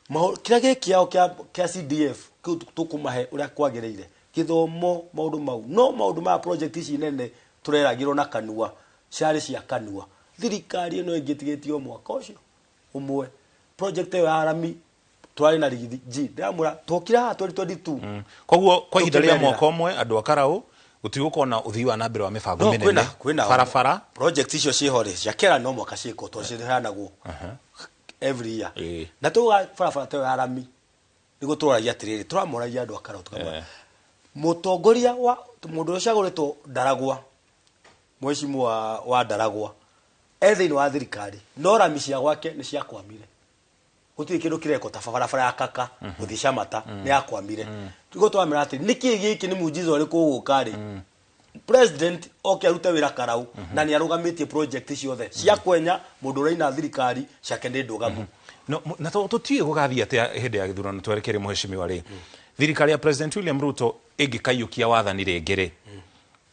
kĩrĩa gĩ kĩao kĩa CDF kĩu tũkũmahe ũrĩa kwagĩrĩire, gĩthomo, maũndũ mau, no maũndũ maya project ici nene tũreragĩrwo na kanua ciarĩ cia kanua. Thirikari ĩno ĩngĩtigĩtio mwaka ũcio ũmwe project ĩyo ya rami Twarĩ na Rigiji G, ndĩramwĩra twokire haha 2022. Koguo kwa ihinda rĩa Tũkĩmerĩra. mwaka ũmwe andũ a Karau gũtigũkorwo na ũthii wa na mbere wa mĩbango No, mĩnene kwĩna barabara. Project icio ciĩho rĩ, cia Kera no mwaka ciĩkwo, tondũ ciheanagwo every year. Ĩĩ. Na tuga barabara ta ĩyo ya rami, nĩguo tũroragia atĩrĩrĩ, tũramoragia andũ a Karau, tũkamwĩra mũtongoria wa mũndũ ũrĩa ũcagũrĩtwo Ndaragwa, mheshimiwa wa Ndaragwa, e thĩinĩ wa thirikari, no rami cia gwake nĩ ciakwamire. Gũtirĩ kĩndũ kĩrekwo ta barabara ya Kaka gũthiĩ Camata, nĩ yakwamire. Nĩguo tũramera atĩ nĩkĩ gĩkĩ, nĩ muujiza ũrĩkũ ũgũka rĩ, president oke arute wĩra Karau, na nĩ arũgamĩtie project ciothe cia kwenya mũndũ ũraina thirikari ciake nĩ ndũgamu. No, na tũtiũĩ gũgathiĩ atĩa hĩndĩ ya gĩthurano twerekeire, mheshimiwa rĩ. Thirikari ya President William Ruto ĩngĩkaiyũkia wathani rĩngĩ rĩ,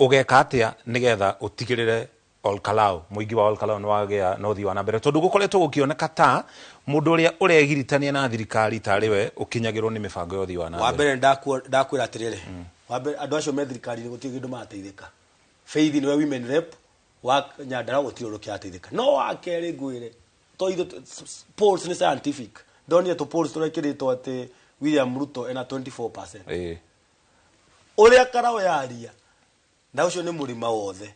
ũgeka atĩa nĩgetha ũtigĩrĩre Olkalau, mũingĩ wa Olkalau nĩ wagĩa na ũthii wa na mbere, tondũ gũkoretwo gũkĩoneka ta mũndũ ũrĩa ũregiritania na thirikari tarĩ we ũkinyagĩrwo nĩ mĩbango ya ũthii wa na Wa mbere? mbere ndakwĩra atĩrĩrĩ, wa mbere, andũ acio me thirikari-inĩ gũtirĩ kĩndũ marateithĩka. Faith nĩwe women rep wa Nyandarua, gũtirĩ ũndũ kĩrateithĩka. No wa kerĩ ngwĩre, to ithuĩ polls nĩ scientific, ndonire tũ polls tũrekĩrĩtwo atĩ William Ruto ena 24%. Ũrĩa Karau yaria na ũcio nĩ mũrĩma wothe,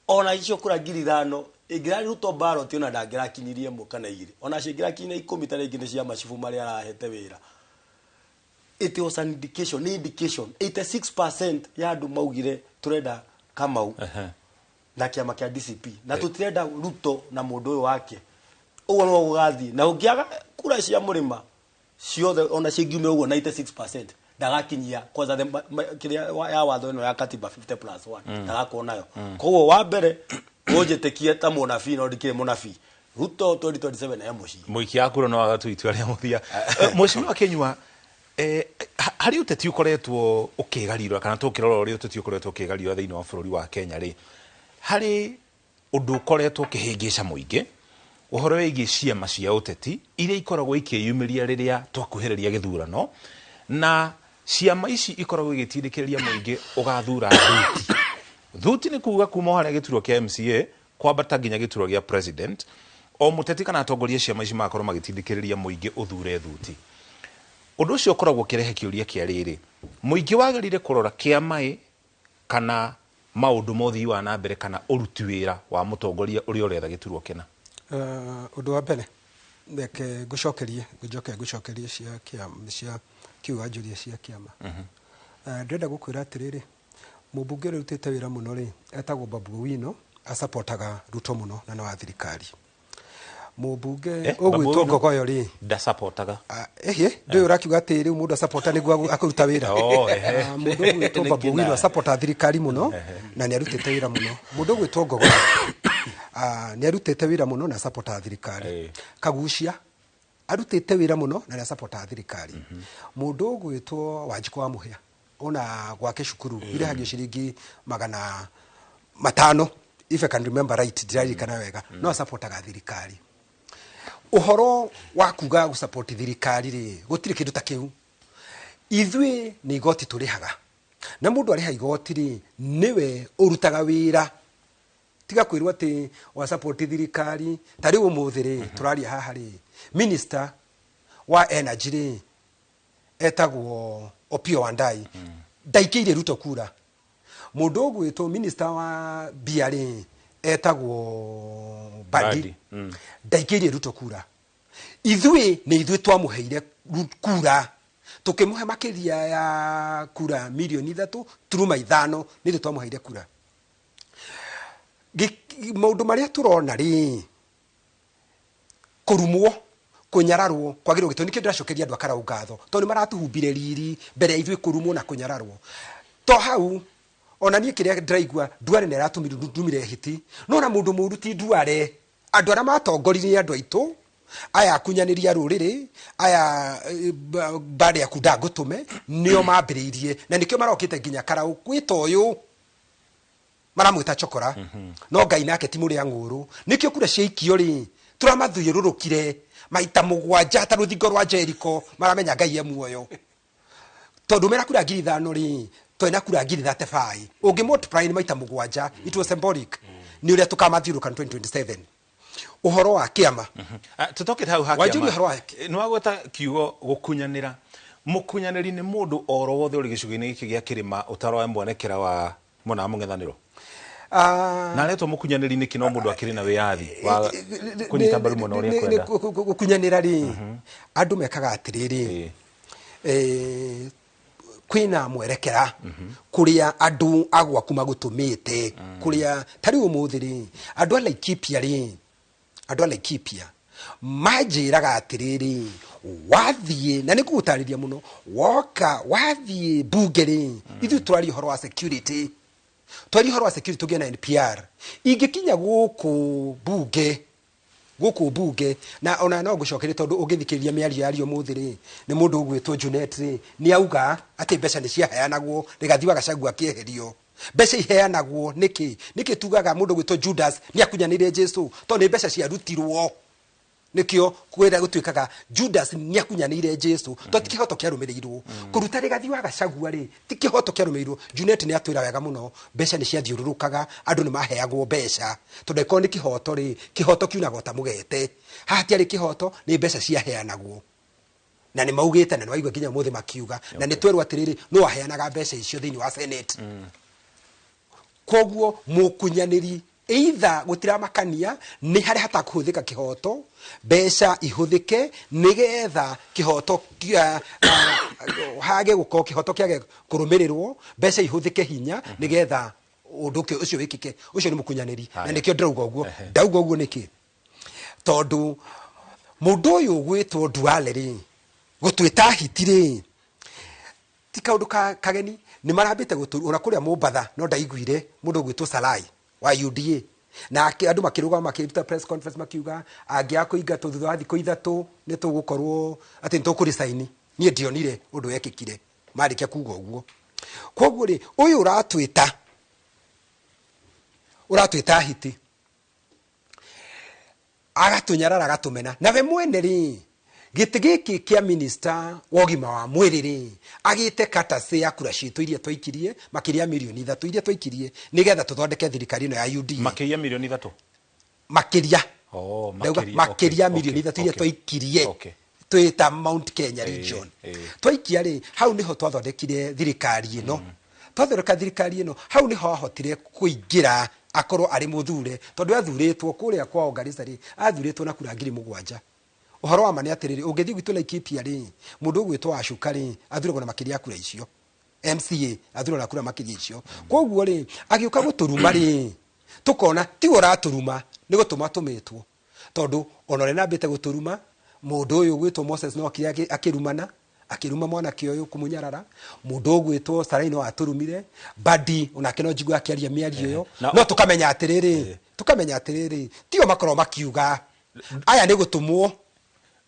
ona icio kura 5,000 ĩngĩrarĩ Ruto ballot, ona ndangĩrakinyirie ĩmwe kana igĩrĩ, ona cingĩrakinyia 10 ta rĩngĩ nĩ cia macibu marĩa arahete wĩra. It was an indication, nĩ indication 86% ya andũ maugire tũrenda Kamau na kĩama kĩa DCP, na tũtirenda Ruto na mũndũ ũyũ wake. Ũguo nĩguo gũgathiĩ, na ũngĩaga kura cia mũrĩma ciothe, ona cingiume ũguo 96%, ndagakinyia kwanza kĩrĩa ya watho ĩno ya katiba 50 plus 1, ndagakorwo nayo. Koguo wa mbere ũnjĩtĩkie ta mũnabii, no ndikĩrĩ mũnabii, Ruto 2027 e mũciĩ. Mũikia wa kura no agatua itua rĩa mũthia. Mheshimiwa Kinyua, harĩ ũteti ũkoretwo ũkĩgariũra, kana tũkĩrora ũrĩa ũteti ũkoretwo ũkĩgariũra thĩinĩ wa bũrũri wa Kenya rĩ, harĩ ũndũ ũkoretwo ũkĩhĩngĩca mũingĩ, ũhoro wĩgiĩ ciama cia ũteti iria ikoragwo ikĩyumĩria rĩrĩa twakuhĩrĩria gĩthurano, na ciama ici ikoragwo igĩtindĩkĩrĩria mũingĩ ũgathura thuti. Thuti nĩ kuga kuma o harĩa gĩturwa kĩa MCA kwambata nginya gĩturwa gĩa president, o mũteti kana atongoria ciama ici magakorwo magĩtindĩkĩrĩria mũingĩ ũthure thuti. Ũndũ ũcio ũkoragwo ũkĩrehe kĩũria kĩa rĩrĩ, mũingĩ wagĩrĩire kũrora kĩama kana maũndũ ma ũthii wa na mbere kana ũruti wĩra wa mũtongoria ũrĩa ũretha gĩturwa kĩna? Ũndũ wa mbere, reke ngũcokerie, ngũnjoke ngũcokerie cia kĩama, cia kiu wanjũria cia kĩama. Ndĩrenda gũkwĩra atĩrĩrĩ, mũmbunge ũrĩa ũrutĩte wĩra mũno rĩ, etagwo Babu Owino, asapotaga Ruto mũno na nĩ wa thirikari. Mũmbunge Babu ũgwĩtwo Owino Ngogoyo rĩ, ndasapotaga. Ĩhĩ, ndũĩ ũrakiuga atĩ rĩu mũndũ acapota nĩguo akũruta wĩra. Oh, ehe. Mũndũ ũgwĩtwo Babu Owino acapota thirikari mũno na nĩ arutĩte wĩra mũno. Mũndũ ũgwĩtwo Ngogoyo nĩ arutĩte wĩra mũno na acapota thirikari. Kagucia arutĩte wĩra mũno na nĩ acapota thirikari. Mũndũ ũgwĩtwo Wanjikũ wa Mũhĩa, ona gwake cukuru irĩhagio ciringi 500, if I can remember right, ndiraririkana wega, no acapotaga thirikari. Ũhoro wa kuga gũcapoti thirikari rĩ, gũtirĩ kĩndũ ta kĩu. Ithuĩ nĩ igoti tũrĩhaga, na mũndũ arĩha igoti rĩ, nĩwe ũrutaga wĩra. Tiga kwĩrwo atĩ wa support thirikari. Ta rĩu ũmũthĩ rĩ, tũraria haha rĩ, minister wa energy rĩ, etagwo Opiyo Wandayi, ndaikĩire Ruto kura. Mũndũ ũgwĩtwo minister wa mbia rĩ, etagwo Badi. Badi. Ndaikĩirie Ruto kura. Ithuĩ nĩ ithuĩ twamũheire kura, tũkĩmũhe makĩria ya kura mirioni 3.5, nĩ ithuĩ twamũheire kura. Maũndũ marĩa tũrona rĩ, kũrumwo, kũnyararwo kwagĩrĩirwo gĩtũmi nĩkĩo ndĩracokeria andũ a Karau ngatho, tondũ nĩ maratuhumbire riri mbere ya ithuĩ kũrumwo na kũnyararwo. To hau ona niĩ kĩrĩa ndĩraigua, Duale nĩ aratũmire hiti, no na mũndũ mũru ti Duale. Andũ arĩa matongoririe andũ aitũ aya akunyanĩria rũrĩrĩ aya, baada ya kunda ngũtũme, nĩo mambĩrĩirie, na nĩkĩo marokĩte nginya Karau gwĩta ũyũ maramwĩta chokora. No Ngai nake ti mũrĩa ng'ũrũ, nĩkĩo kura ciaikio rĩ, tũramathiũrũrũkire maita 7 ta rũthingo rwa Jericho, maramenya Ngai e muoyo. Tondũ mera kura 5,000 rĩ, twena kura 35,000, ũngĩ multiply nĩ maita 7. It was symbolic, nĩ ũrĩa tũkamathiũrũrũka 2027. Ũhoro wa kĩama. Tũtokete hau ha Wanjũria kĩama. ũhoro wa Nĩ wagweta kiugo gũkunyanĩra. Mũkunyanĩri nĩ mũndũ oro wothe ũrĩ gĩcigo-inĩ gĩkĩ gĩa kĩrĩma ũtaroe mwerekera wa mwena wa mũng'ethanĩro. Na aretwo mũkunyanĩri nĩkĩ no mũndũ akĩrĩ na wĩyathi wa kũnyita mbaru mwena ũrĩa ekwenda? Gũkunyanĩra rĩ, andũ mekaga atĩrĩrĩ, kwĩna mwerekera kũrĩa andũ a gwaku magũtũmĩte, kũrĩa ta rĩu ũmũthĩ rĩ, andũ a Laikipia rĩ, andũ a Laikipia manjĩraga atĩrĩrĩ, wathiĩ, na nĩ ngũgũtarĩria mũno, woka wathiĩ mbunge rĩ, ithuĩ tũraria ũhoro wa security, twaria ũhoro wa security tũgĩe na NPR. Ingĩkinya gũkũ mbunge, gũkũ mbunge, na ona no ngũcokerie tondũ ũngĩthikĩrĩria mĩario yario ũmũthĩ rĩ, nĩ mũndũ ũgwĩtwo Junet rĩ, nĩ auga atĩ mbeca nĩ ciaheanagwo, Rigathi wa Gachagua akĩeherio. Mbeca iheanagwo nĩkĩ? Nĩkĩ tugaga mũndũ ũgwĩtwo Judas nĩ akunyanĩire Jesu? Tondũ nĩ mbeca ciarutirwo. Nĩkĩo kwĩra gũtuĩkaga Judas nĩ akunyanĩire Jesu, tondũ ti kĩhoto kĩarũmĩrĩirwo. Kũruta Rigathi wa Gachagua rĩ, ti kĩhoto kĩarũmĩrĩirwo. Junet nĩ atwĩra wega mũno, mbeca nĩ ciathiũrũrũkaga, andũ nĩ maheagwo mbeca. Tondũ angĩkorwo nĩ kĩhoto rĩ, kĩhoto kiunaga o ta mũgete. Haha hatiarĩ kĩhoto, nĩ mbeca ciaheanagwo. Na nĩ maugĩte, na nĩ waigua nginya ũmũthĩ makiuga. Na nĩ twerwo atĩrĩrĩ, nũ waheanaga mbeca icio thĩinĩ wa Senate. Koguo mũkunyanĩri either gũtiramakania nĩ harĩa hatakũhũthĩka kĩhoto, mbeca ihũthĩke nĩgetha kĩhoto hage gũkorwo kĩhoto kĩage kũrũmĩrĩrwo, mbeca ihũthĩke hinya nĩgetha ũndũ ũcio wĩkĩke. Ũcio nĩ mũkunyanĩri. Na nĩkĩo ndĩrauga ũguo. Ndauga ũguo nĩkĩ? Tondũ mũndũ ũyũ ũgwĩtwo Duale rĩ, gũtwĩta hiti rĩ, ti kaũndũ kageni. Nĩ marambĩte gũtũ, ona kũrĩa Mombatha no ndaiguire mũndũ ũgwĩtwo Salai wa UDA. Na andũ makĩrũgama makĩruta press conference makiuga angĩaga kũingatwo thutha wa thikũ ithatũ nĩ tũgũkorwo atĩ nĩ tũkũresign. Niĩ ndionire ũndũ wekĩkire marĩkia kuga ũguo. Koguo rĩ, ũyũ ũratwĩta hiti, agatũnyarara, agatũmena. Na we mwene rĩ, gĩtĩ gĩkĩ kĩa minister wa ũgima wa mwĩrĩ rĩ, agĩte courtesy ya kura citũ iria twaikirie, makĩria ya mirioni ithatũ iria twaikirie nĩgetha tũthondeke thirikari ĩno ya UDA. Makĩria mirioni ithatũ? Makĩria. Oh, Ndauga makĩria, makĩria okay, mirioni ithatũ iria okay. twaikirie. Okay. Twĩta Mount Kenya region. Twaikia rĩ, hau nĩho twathondekire thirikari ĩno. Twathondeka thirikari ĩno, hau nĩho ahotire kũingĩra akorwo arĩ mũthure, tondũ athurĩtwo kũrĩa kwao Garissa rĩ, athurĩtwo na kura ngiri mũgwanja. Ũhoro wa ma nĩ atĩrĩrĩ, ũngĩthiĩ gwitũ Laikipia rĩ, mũndũ ũgwĩtwo Ashuka rĩ, athuragwo na makĩria ya kura icio. MCA athuragwo na kura makĩria icio. Koguo rĩ, agĩũka gũtũruma rĩ, tũkona tiwe ũratũruma, nĩ gũtũma tũmĩtwo. Tondũ ona ũrĩa nambĩte gũtũruma, mũndũ ũyũ ũgwĩtwo Moses no okire akĩrumana, akĩruma mwanake ũyũ kũmũnyarara, mũndũ ũgwĩtwo Sarai no atũrumire, Badi onake no njigua akĩaria mĩario ĩyo. No tũkamenya atĩrĩrĩ, tũkamenya atĩrĩrĩ, tio makorwo makiuga aya nĩ gũtũmwo.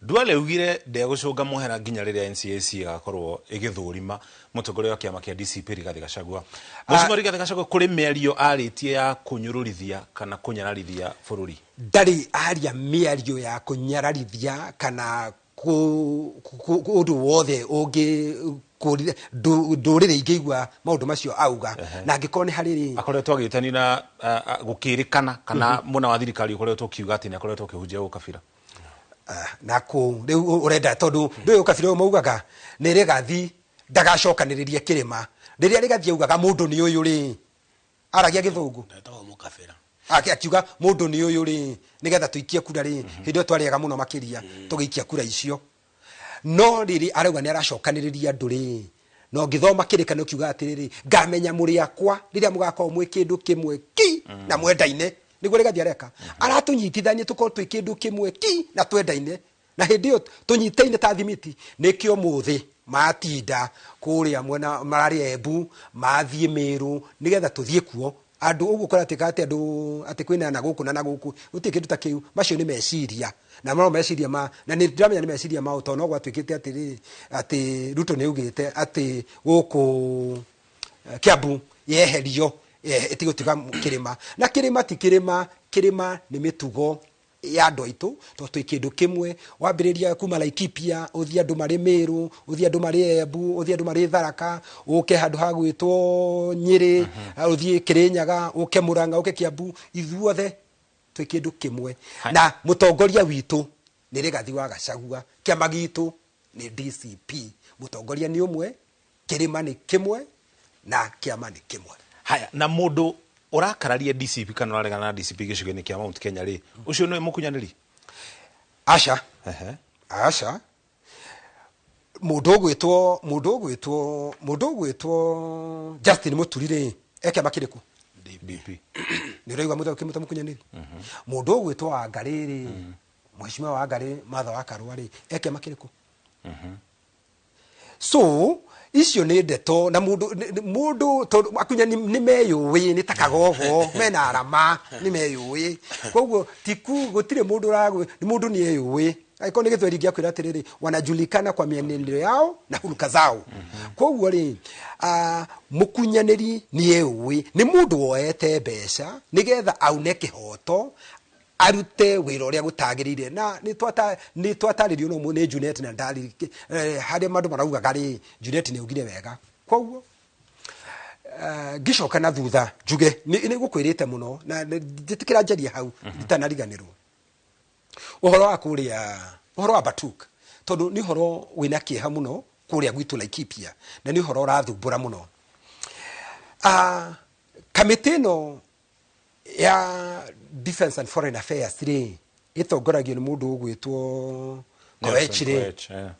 Duale augire ndegũcũnga mũhera nginya rĩrĩa NCAC ĩgakorwo ĩgĩthũrima mũtongoria wa kĩama kĩa DCP Rigathi Gachagua. Mheshimiwa Rigathi Gachagua kũrĩ mĩario arĩtie ya kũnyũrũrithia kana kũnyararithia bũrũri. Ndarĩ aria mĩario ya kũnyararithia kana ũndũ wothe ũngĩ ndũrĩrĩ ingĩigua maũndũ macio auga. Na angĩkorwo nĩ harĩ rĩ, akoretwo agĩtania na gũkĩrĩkana kana mwena wa thirikari ũkoretwo ũkiuga atĩ nĩ akoretwo akĩhunjia ũkabira. Na kũ rĩu ũrenda tondũ ndũĩ ũkabira ũyũ maugaga nĩ Rigathi ndagacokanĩrĩrie kĩrĩma. Rĩrĩa Rigathi augaga mũndũ nĩ ũyũ rĩ, aragia gĩthũngũ. Ndetagwo mũkabira. Akiuga mũndũ nĩ ũyũ rĩ, nĩgetha tũikie kura rĩ, hĩndĩ ĩyo twarĩaga mũno makĩria tũgĩikia kura icio. No rĩrĩ arauga nĩ aracokanĩrĩria andũ rĩ, na ũngĩthoma kĩrĩkanĩro kiuga atĩrĩrĩ, ngamenya mũrĩ akwa rĩrĩa mũgakorwo mwĩ kĩndũ kĩmwe ki na mwendaine. Nĩguo Rigathi areka. Aratũnyitithania tũkorwo twĩ kĩndũ kĩmwe ki na twendaine. Na hĩndĩ ĩyo tũnyitaine ta thimiti. Nĩkĩo mũthĩ matinda kũrĩa mwena mararĩ Embu, mathiĩ Meru, nĩgetha tũthiĩ kuo. Andũ ũguo kũratuĩka atĩ andũ atĩ kwĩna na gũkũ na na gũkũ, gũtirĩ kĩndũ ta kĩu. Macio nĩ meciria. Na no meciria ma, na nĩ ndĩramenya nĩ meciria mao, tondũ no gwatuĩkĩte atĩrĩrĩ, atĩ Ruto nĩ augĩte atĩ gũkũ Kiambu yeherio, ĩtigũtuĩka kĩrĩma. Na kĩrĩma ti kĩrĩma, kĩrĩma nĩ mĩtugo ya andũ aitũ, tondũ twĩ kĩndũ kĩmwe. Wambĩrĩria kuma Laikipia, ũthiĩ andũ marĩ Meru, ũthiĩ andũ marĩ Embu, ũthiĩ andũ marĩ Tharaka, ũke handũ ha gwĩtwo Nyĩrĩ, ũthiĩ Kĩrĩnyaga, ũke Mũrang'a, ũke Kiambu, ithuothe Twĩ kĩndũ kĩmwe na mũtongoria witũ nĩ Rigathi wa Gachagua. Kĩama gitũ nĩ DCP. Mũtongoria nĩ ũmwe, kĩrĩma nĩ kĩmwe na kĩama nĩ kĩmwe. Haya, na mũndũ ũrakararia DCP kana ũraregana na DCP gĩcigo-inĩ kĩa Mount Kenya rĩ, ũcio nĩwe mũkunyanĩri? Aca. Aca. Mũndũ ũgwĩtwo Justin Mũturi rĩ, e kĩama kĩrĩkũ? DP. Nĩ ũraigua mũndũ ũkĩmwĩta mũkunyanĩri? Mũndũ ũgwĩtwo Wangarĩ rĩ, Mheshimiwa Wangarĩ Martha wa Karũa rĩ, e kĩama kĩrĩkũ? So icio nĩ ndeto na mũndũ tondũ akunyani nĩ meyũĩ, nĩ ta kagogo mena arama, nĩ meyũĩ. Koguo tiku gũtirĩ mũndũ ũragwĩ nĩ mũndũ nĩ eyũĩ. Angĩkorwo nĩ Gĩthweri ingĩakwĩra atĩrĩrĩ, wanajulikana kwa mienendo yao na huruka zao. Koguo rĩ, mũkunyanĩri nĩ eyũĩ, nĩ mũndũ woete mbeca nĩgetha aune kĩhoto, arute wĩra ũrĩa gũtagĩrĩire. Na nĩ twatarĩrio no nĩ Junet na ndari harĩa mandũ maraugaga rĩ, Junet nĩ augire wega. Koguo ngĩcoka na thutha njuge nĩ gũkwĩrĩte mũno na njĩtĩkĩra njarie hau nditanariganĩrwo ũhoro wa kũrĩa, ũhoro wa Batuk, tondũ nĩ ũhoro wĩna kĩeha mũno kũrĩa gwitũ Laikipia na nĩ ũhoro ũrathumbũra mũno. Kamĩtĩ ĩno ya Defense and Foreign Affairs rĩ, ĩtongoragio nĩ mũndũ ũgwĩtwo Koech rĩ, Koech, eh.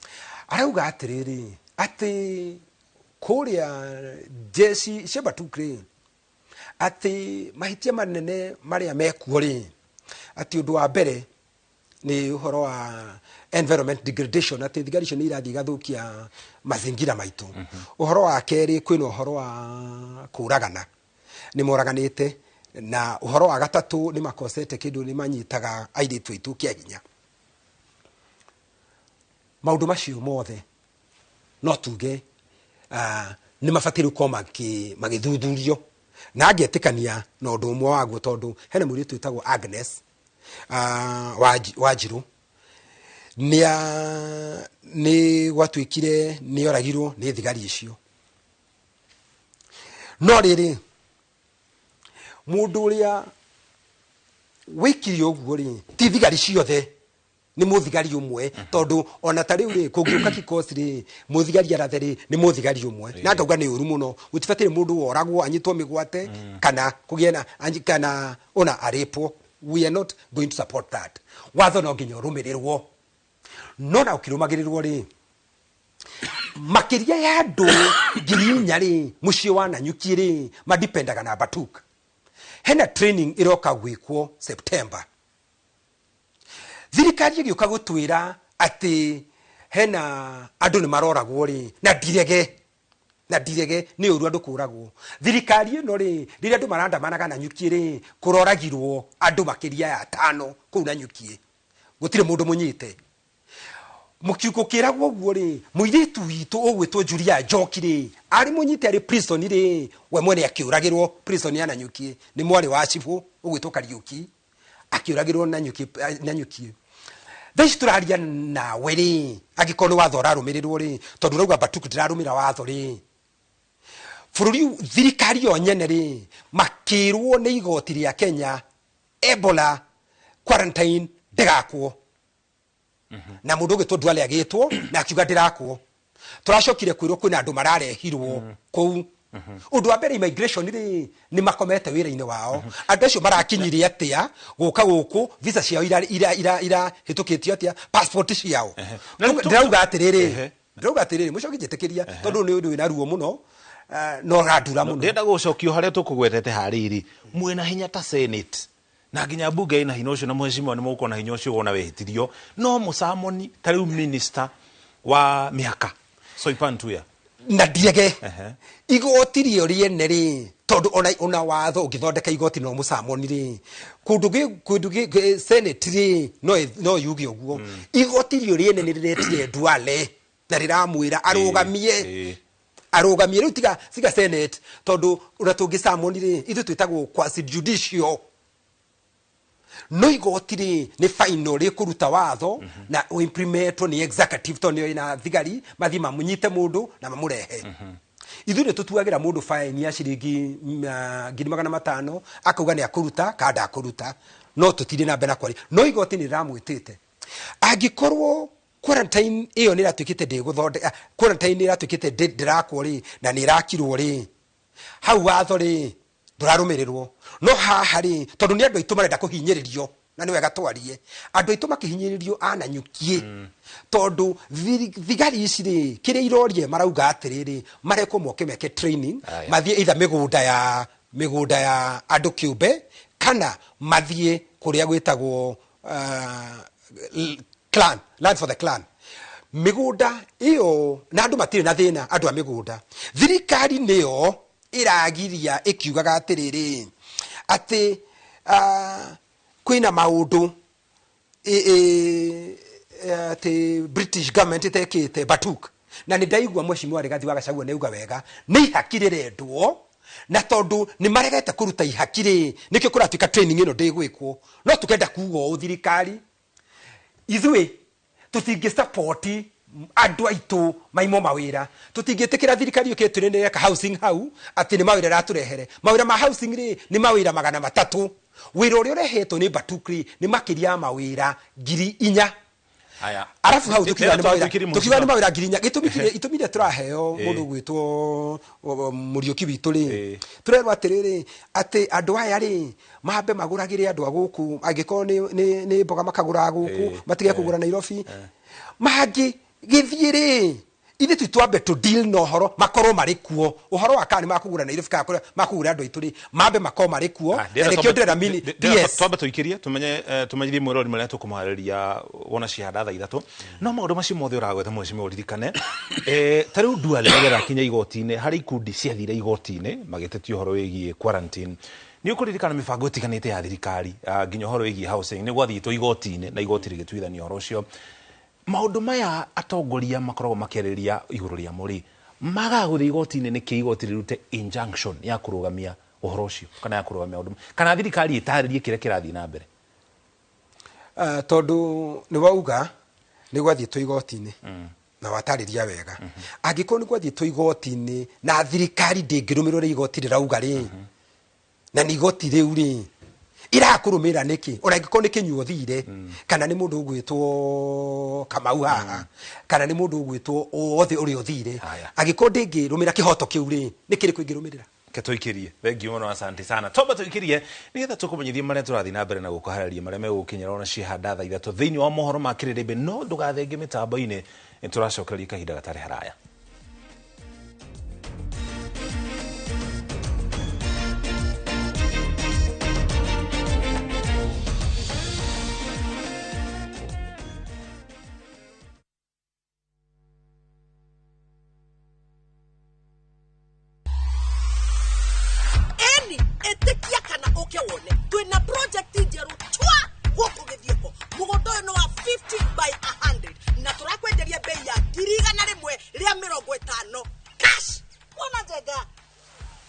Arauga atĩrĩrĩ, atĩ kũrĩa jeshi cia Batuk rĩ, atĩ mahĩtia manene marĩa mekuo rĩ, atĩ ũndũ wa mbere nĩ ũhoro wa environment degradation, atĩ thigari icio nĩ irathiĩ igathũkia mazingira maitũ. Ũhoro wa kerĩ, kwĩna ũhoro wa kũragana, nĩ moraganĩte, na ũhoro wa gatatũ nĩ makosete kĩndũ, nĩ manyitaga airĩtu aitũ kĩa hinya. Maũndũ macio mothe no tuge nĩ mabataire gũkorwo magĩthuthurio na ngetĩkania na ũndũ ũmwe waguo, tondũ hena mũirĩtu wĩtagwo Agnes Wanjirũ, nĩ gwatuĩkire nĩ oragirwo nĩ thigari icio. No rĩrĩ, mũndũ ũrĩa wĩkire ũguo rĩ, ti thigari ciothe, nĩ mũthigari ũmwe, tondũ ona ta rĩu rĩ, kũngĩũka kikosi rĩ, mũthigari arathe rĩ, nĩ mũthigari ũmwe, na ngauga nĩ ũru mũno. Gũtibataire mũndũ woragwo, anyitwo mĩgwate kana kũgĩe na kana ona arĩpwo. We are not going to support that. Watho no nginya ũrũmĩrĩrwo, no na ũkĩrũmagĩrĩrwo rĩ, makĩria ya andũ 4,000 rĩ, mũciĩ wa Nanyuki rĩ, madipendaga na Batuk. Hena training ĩroka gwĩkwo September. Thirikari ĩgĩũka gũtwĩra atĩ hena andũ nĩ maroragwo rĩ, na ndirege nĩ ũru andũ kũragwo. Thirikari ĩno rĩ, rĩrĩa andũ marandamanaga Nanyuki rĩ, kũroragirwo andũ makĩria ya atano kũu Nanyuki, gũtirĩ mũndũ mũnyite. Mũkiugo kĩragwo ũguo rĩ, mũirĩtu witũ ũgwĩtwo Julia Njoki rĩ, arĩ mũnyite, arĩ prison rĩ, we mwene akĩũragĩrwo prison ya Nanyuki nĩ mwarĩ wa cibũ ũgwĩtwo Kariũki, akĩũragĩrwo Nanyuki. Nanyuki thaa ici tũraria nawe rĩ, angĩkorwo nĩ watho ũrarũmĩrĩrwo rĩ, tondũ ũrauga Batuk ndĩrarũmĩra watho rĩ, bũrũri thirikari yo nyene rĩ, makĩrwo nĩ igoti rĩa Kenya Ebola quarantine ndĩgakwo, na mũndũ ũgĩtwo Duale agĩtwo na akiuga ndĩrakwo. Tũracokire kwĩrwo kwĩna andũ mararehirwo kũu. Ũndũ wa mbere, immigration rĩ, nĩ makomete wĩra-inĩ wao. Andũ acio marakinyire atĩa gũka gũkũ? Visa ciao irahĩtũkĩtio atĩa? Passport ciao? Ndĩrauga atĩrĩrĩ, ndĩrauga atĩrĩrĩ, mũcoki njĩtĩkĩria, tondũ nĩ ũndũ wĩna ruo mũno, no ũrandura mũno. Ndĩrenda gũcokio harĩa tũkũgwetete harĩrĩ mwĩna hinya ta Senate na nginya mbunge ĩna hinya ũcio, na mheshimiwa nĩ mũgũkorwo na hinya ũcio wona wĩhĩtirio no mũcamoni ta rĩu minister wa mĩhaka Soipan Tuya. Na ndirege. Igoti rĩo rĩene rĩ, tondũ ona watho ũngĩthondeka igoti no mũcamoni rĩ, kũndũ Senate rĩ, no yuge ũguo. Igoti rĩo rĩene nĩ rĩretire Duale na rĩramwĩra arũgamie, arũgamie rĩu. Tiga Senate, tondũ ũrĩa tũngĩcamoni rĩ, ithuĩ twĩtagwo quasi judicial, no igoti rĩ, nĩ final rĩkũruta watho na ũimplementwo nĩ executive, tondũ nĩyo ĩna thigari mathiĩ mamũnyite mũndũ na mamũrehe. Ithuĩ nĩ tũtuagĩra mũndũ fine ya ciringi 500,000, akauga nĩ akũruta kana ndakũruta. No tũtinde na mbere na kwaria, no igoti nĩ rĩramwĩtĩte. Angĩkorwo quarantine ĩyo nĩ ĩratuĩkĩte ndĩgũthondeka, quarantine nĩ ĩratuĩkĩte ndĩrakwo rĩ, na nĩ ĩrakirwo rĩ, hau watho rĩ ndũrarũmĩrĩrwo. No haha rĩ, tondũ nĩ andũ aitũ marenda kũhinyĩrĩrio, na nĩ wega twarie, andũ aitũ makĩhinyĩrĩrio ananyukie, tondũ thigari ici rĩ, kĩrĩa irorie marauga atĩrĩrĩ, marekwo moke meke training, mathiĩ either mĩgũnda ya andũ kĩũmbe, kana mathiĩ kũrĩa gwĩtagwo clan, land for the clan, mĩgũnda ĩyo. Na andũ matirĩ na thĩna, andũ a mĩgũnda. Thirikari nĩyo ĩragiria ĩkiugaga atĩrĩrĩ, atĩ kwĩna maũndũ atĩ British government ĩtekĩte batuk. Na nĩ ndaigua mheshimiwa Rigathi wa Gachagua nĩ auga wega, nĩ ihaki rĩrendwo, na tondũ nĩ maregete kũruta ihaki rĩ, nĩkĩo kũratuĩka training ĩno ndĩgwĩkwo. No tũkenda kuga ũũ, thirikari, ithuĩ tũtingĩ support andũ aitũ maimwo mawĩra. Tũtingĩtĩkĩra thirikari yũkĩte twĩre nĩ housing hau, atĩ nĩ mawĩra ĩratũrehere. Mawĩra ma housing rĩ, nĩ mawĩra 300. Wĩra ũrĩa ũrehetwo nĩ batuk rĩ, nĩ makĩria ya mawĩra 4,000. Aya. Arabu hau tukiuga nĩ mawĩra Twatwĩkĩrie. Tukiuga nĩ mawĩra 4,000. Gĩtũmi kĩrĩa, itũmi iria tũraheo, mũndũ ũgwĩtwo Mũriũki witũ rĩ, tũrerwo atĩrĩrĩ, atĩ andũ aya rĩ, mambe magũragĩre andũ a gũkũ, angĩkorwo nĩ mboga makagũraga gũkũ, matige kũgũra Nairobi. Mangĩ gĩthiĩ rĩ, ithuĩ tu twambe tũ deal na ũhoro makorwo marĩ kuo. Ũhoro wa kana nĩ makũgũra Nairobi kana kũrĩa makũgũra andũ aitũ rĩ, mambe makorwo marĩ kuo. Na nĩkĩo ndĩrenda mini PS. Twambe tũikĩrie, tũmenye, tũmenyithie mwĩrori marĩa tũkũmũharĩria wona cihanda thaa 3. No maũndũ macio mothe ũragweta, mheshimiwa, ũririkane ta rĩu Duale rĩrĩa rakinya igoti-inĩ, harĩ ikundi ciathire igoti-inĩ magĩtetia ũhoro wĩgiĩ quarantine. Nĩ ũkũririkana mĩbango ĩtiganĩte ya thirikari, nginya ũhoro wĩgiĩ housing nĩ gwathiĩtwo igoti-inĩ na igoti rĩgĩtuithania ũhoro ũcio. Maũndũ maya atongoria makoragwo makĩarĩrĩria igũrũ rĩamo rĩ, magaga gũthiĩ igoti-inĩ nĩkĩ? Igoti rĩrute injunction ya kũrũgamia ũhoro ũcio, kana ya kũrũgamia maũndũ, kana thirikari ĩtarĩrie kĩrĩa kĩrathiĩ na mbere? Tondũ nĩ wauga nĩ gwathiĩtwo igoti-inĩ na watarĩria wega, angĩkorwo nĩ gwathiĩtwo igoti-inĩ na thirikari ndĩngĩrũmĩrĩra ũrĩa igoti rĩrauga rĩ, na nĩ igoti rĩu rĩ irakũrũmĩrĩra nĩkĩ? Ona angĩkorwo nĩ kĩnyuo thire, kana nĩ mũndũ ũgwĩtwo Kamau haha, kana nĩ mũndũ ũgwĩtwo wothe ũrĩa ũthire, angĩkorwo ndĩngĩrũmĩrĩra kĩhoto kĩu rĩ, nĩ kĩrĩkũ ĩngĩrũmĩrĩra? Ke tũikĩrie. Thengiũ mũno, asante sana. Twamba tũikĩrie nĩgetha tũkũmenyithie marĩa tũrathiĩ na mbere na gũkũharĩria, marĩa megũkinyĩra ona cihanda thaa 3 thĩinĩ wa mohoro ma kĩrĩrĩmbĩ. No ndũgathenge mĩtambo-inĩ, nĩ tũracokereria kahinda gatarĩ haraya. Eni ĩtĩkia kana ũke wone, twĩna project njerũ twa gũkũ Gĩthieko. Mũgũnda ũyũ nĩ wa 50 by 100 na tũrakwenderia bei ya 150,000 cash. Mwana njega.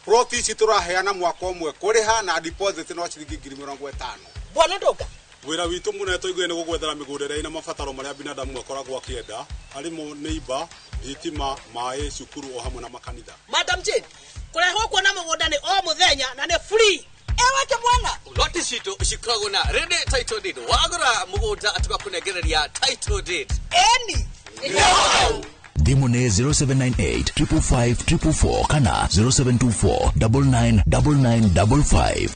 Ploti ici tũraheana mwaka ũmwe kũrĩha, na deposit no ciringi 50,000. Bwana Ndoga. Wĩra witũ mũnene tũiguire nĩ gũgwethera mĩgũnda ĩrĩa ĩna mabataro marĩa binadamu akoragwo akĩenda, arĩmo nĩ imba, thitima, maĩ, cukuru o hamwe na makanitha. Madam Jane, kũrehwo kuona mũgũnda nĩ o mũthenya na nĩ free. Ewe kĩmwana. Loti citũ cikoragwo na ready title deed. Wagũra mũgũnda tũgakũnengereria title deed. Eni. Thimũ nĩ 0798 555 444 kana 0724 999955.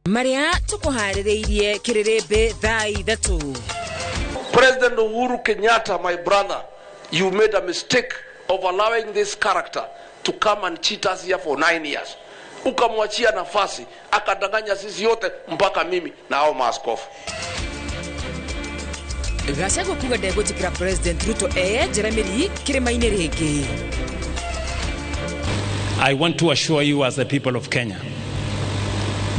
Marĩa tũkũharĩrĩirie kĩrĩrĩmbĩ thaa 3. President Uhuru Kenyatta, my brother, you made a mistake of allowing this character to come and cheat us here for 9 years. Ukamwachia nafasi akadanganya sisi yote mpaka mimi na hao maaskofu. Gachagua kuga ndegũtĩkĩra President Ruto eyenjere mĩri kĩrĩma-inĩ rĩngĩ. I want to assure you, as the people of Kenya,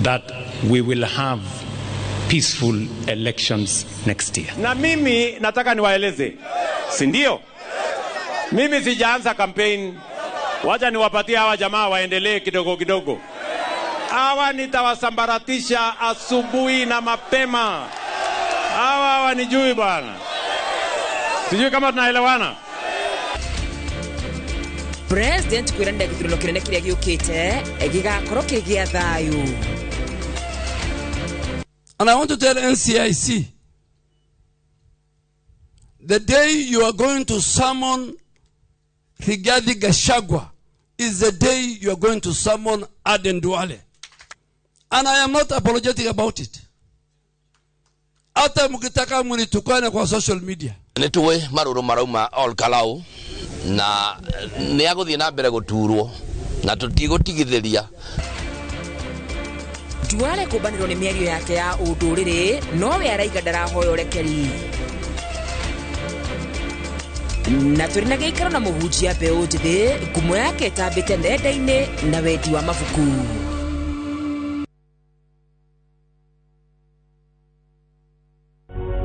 that we will have peaceful elections next year. Na mimi nataka niwaeleze, si ndio? Mimi sijaanza campaign, wacha niwapatie hawa jamaa waendelee kidogo kidogo. Hawa nitawasambaratisha asubuhi na mapema. Hawa hawanijui bwana, sijui kama tunaelewana. President kwĩranĩra gĩthurano kĩnene kĩrĩa gĩũkĩte gĩgakorwo kĩ gĩa thayũ. And I want to tell NCIC, the day you are going to summon Rigathi Gachagua is the day you are going to summon Aden Duale. And I am not apologetic about it. Hata mkitaka munitukane kwa social media. Nä tå marå rå marauma Ol Kalou na nä agå thiä na mbere gå turwo na tå tigå tigithä ria. Duale kũmbanĩrwo nĩ mĩario yake ya ũndũrĩrĩ nowe araiga ndarahoya ũrekeri. Na tũrĩ na gĩikaro na mũhunjia mbeũ njĩthĩ ngumo yake ĩtambĩte nenda-inĩ na wendi wa mabuku.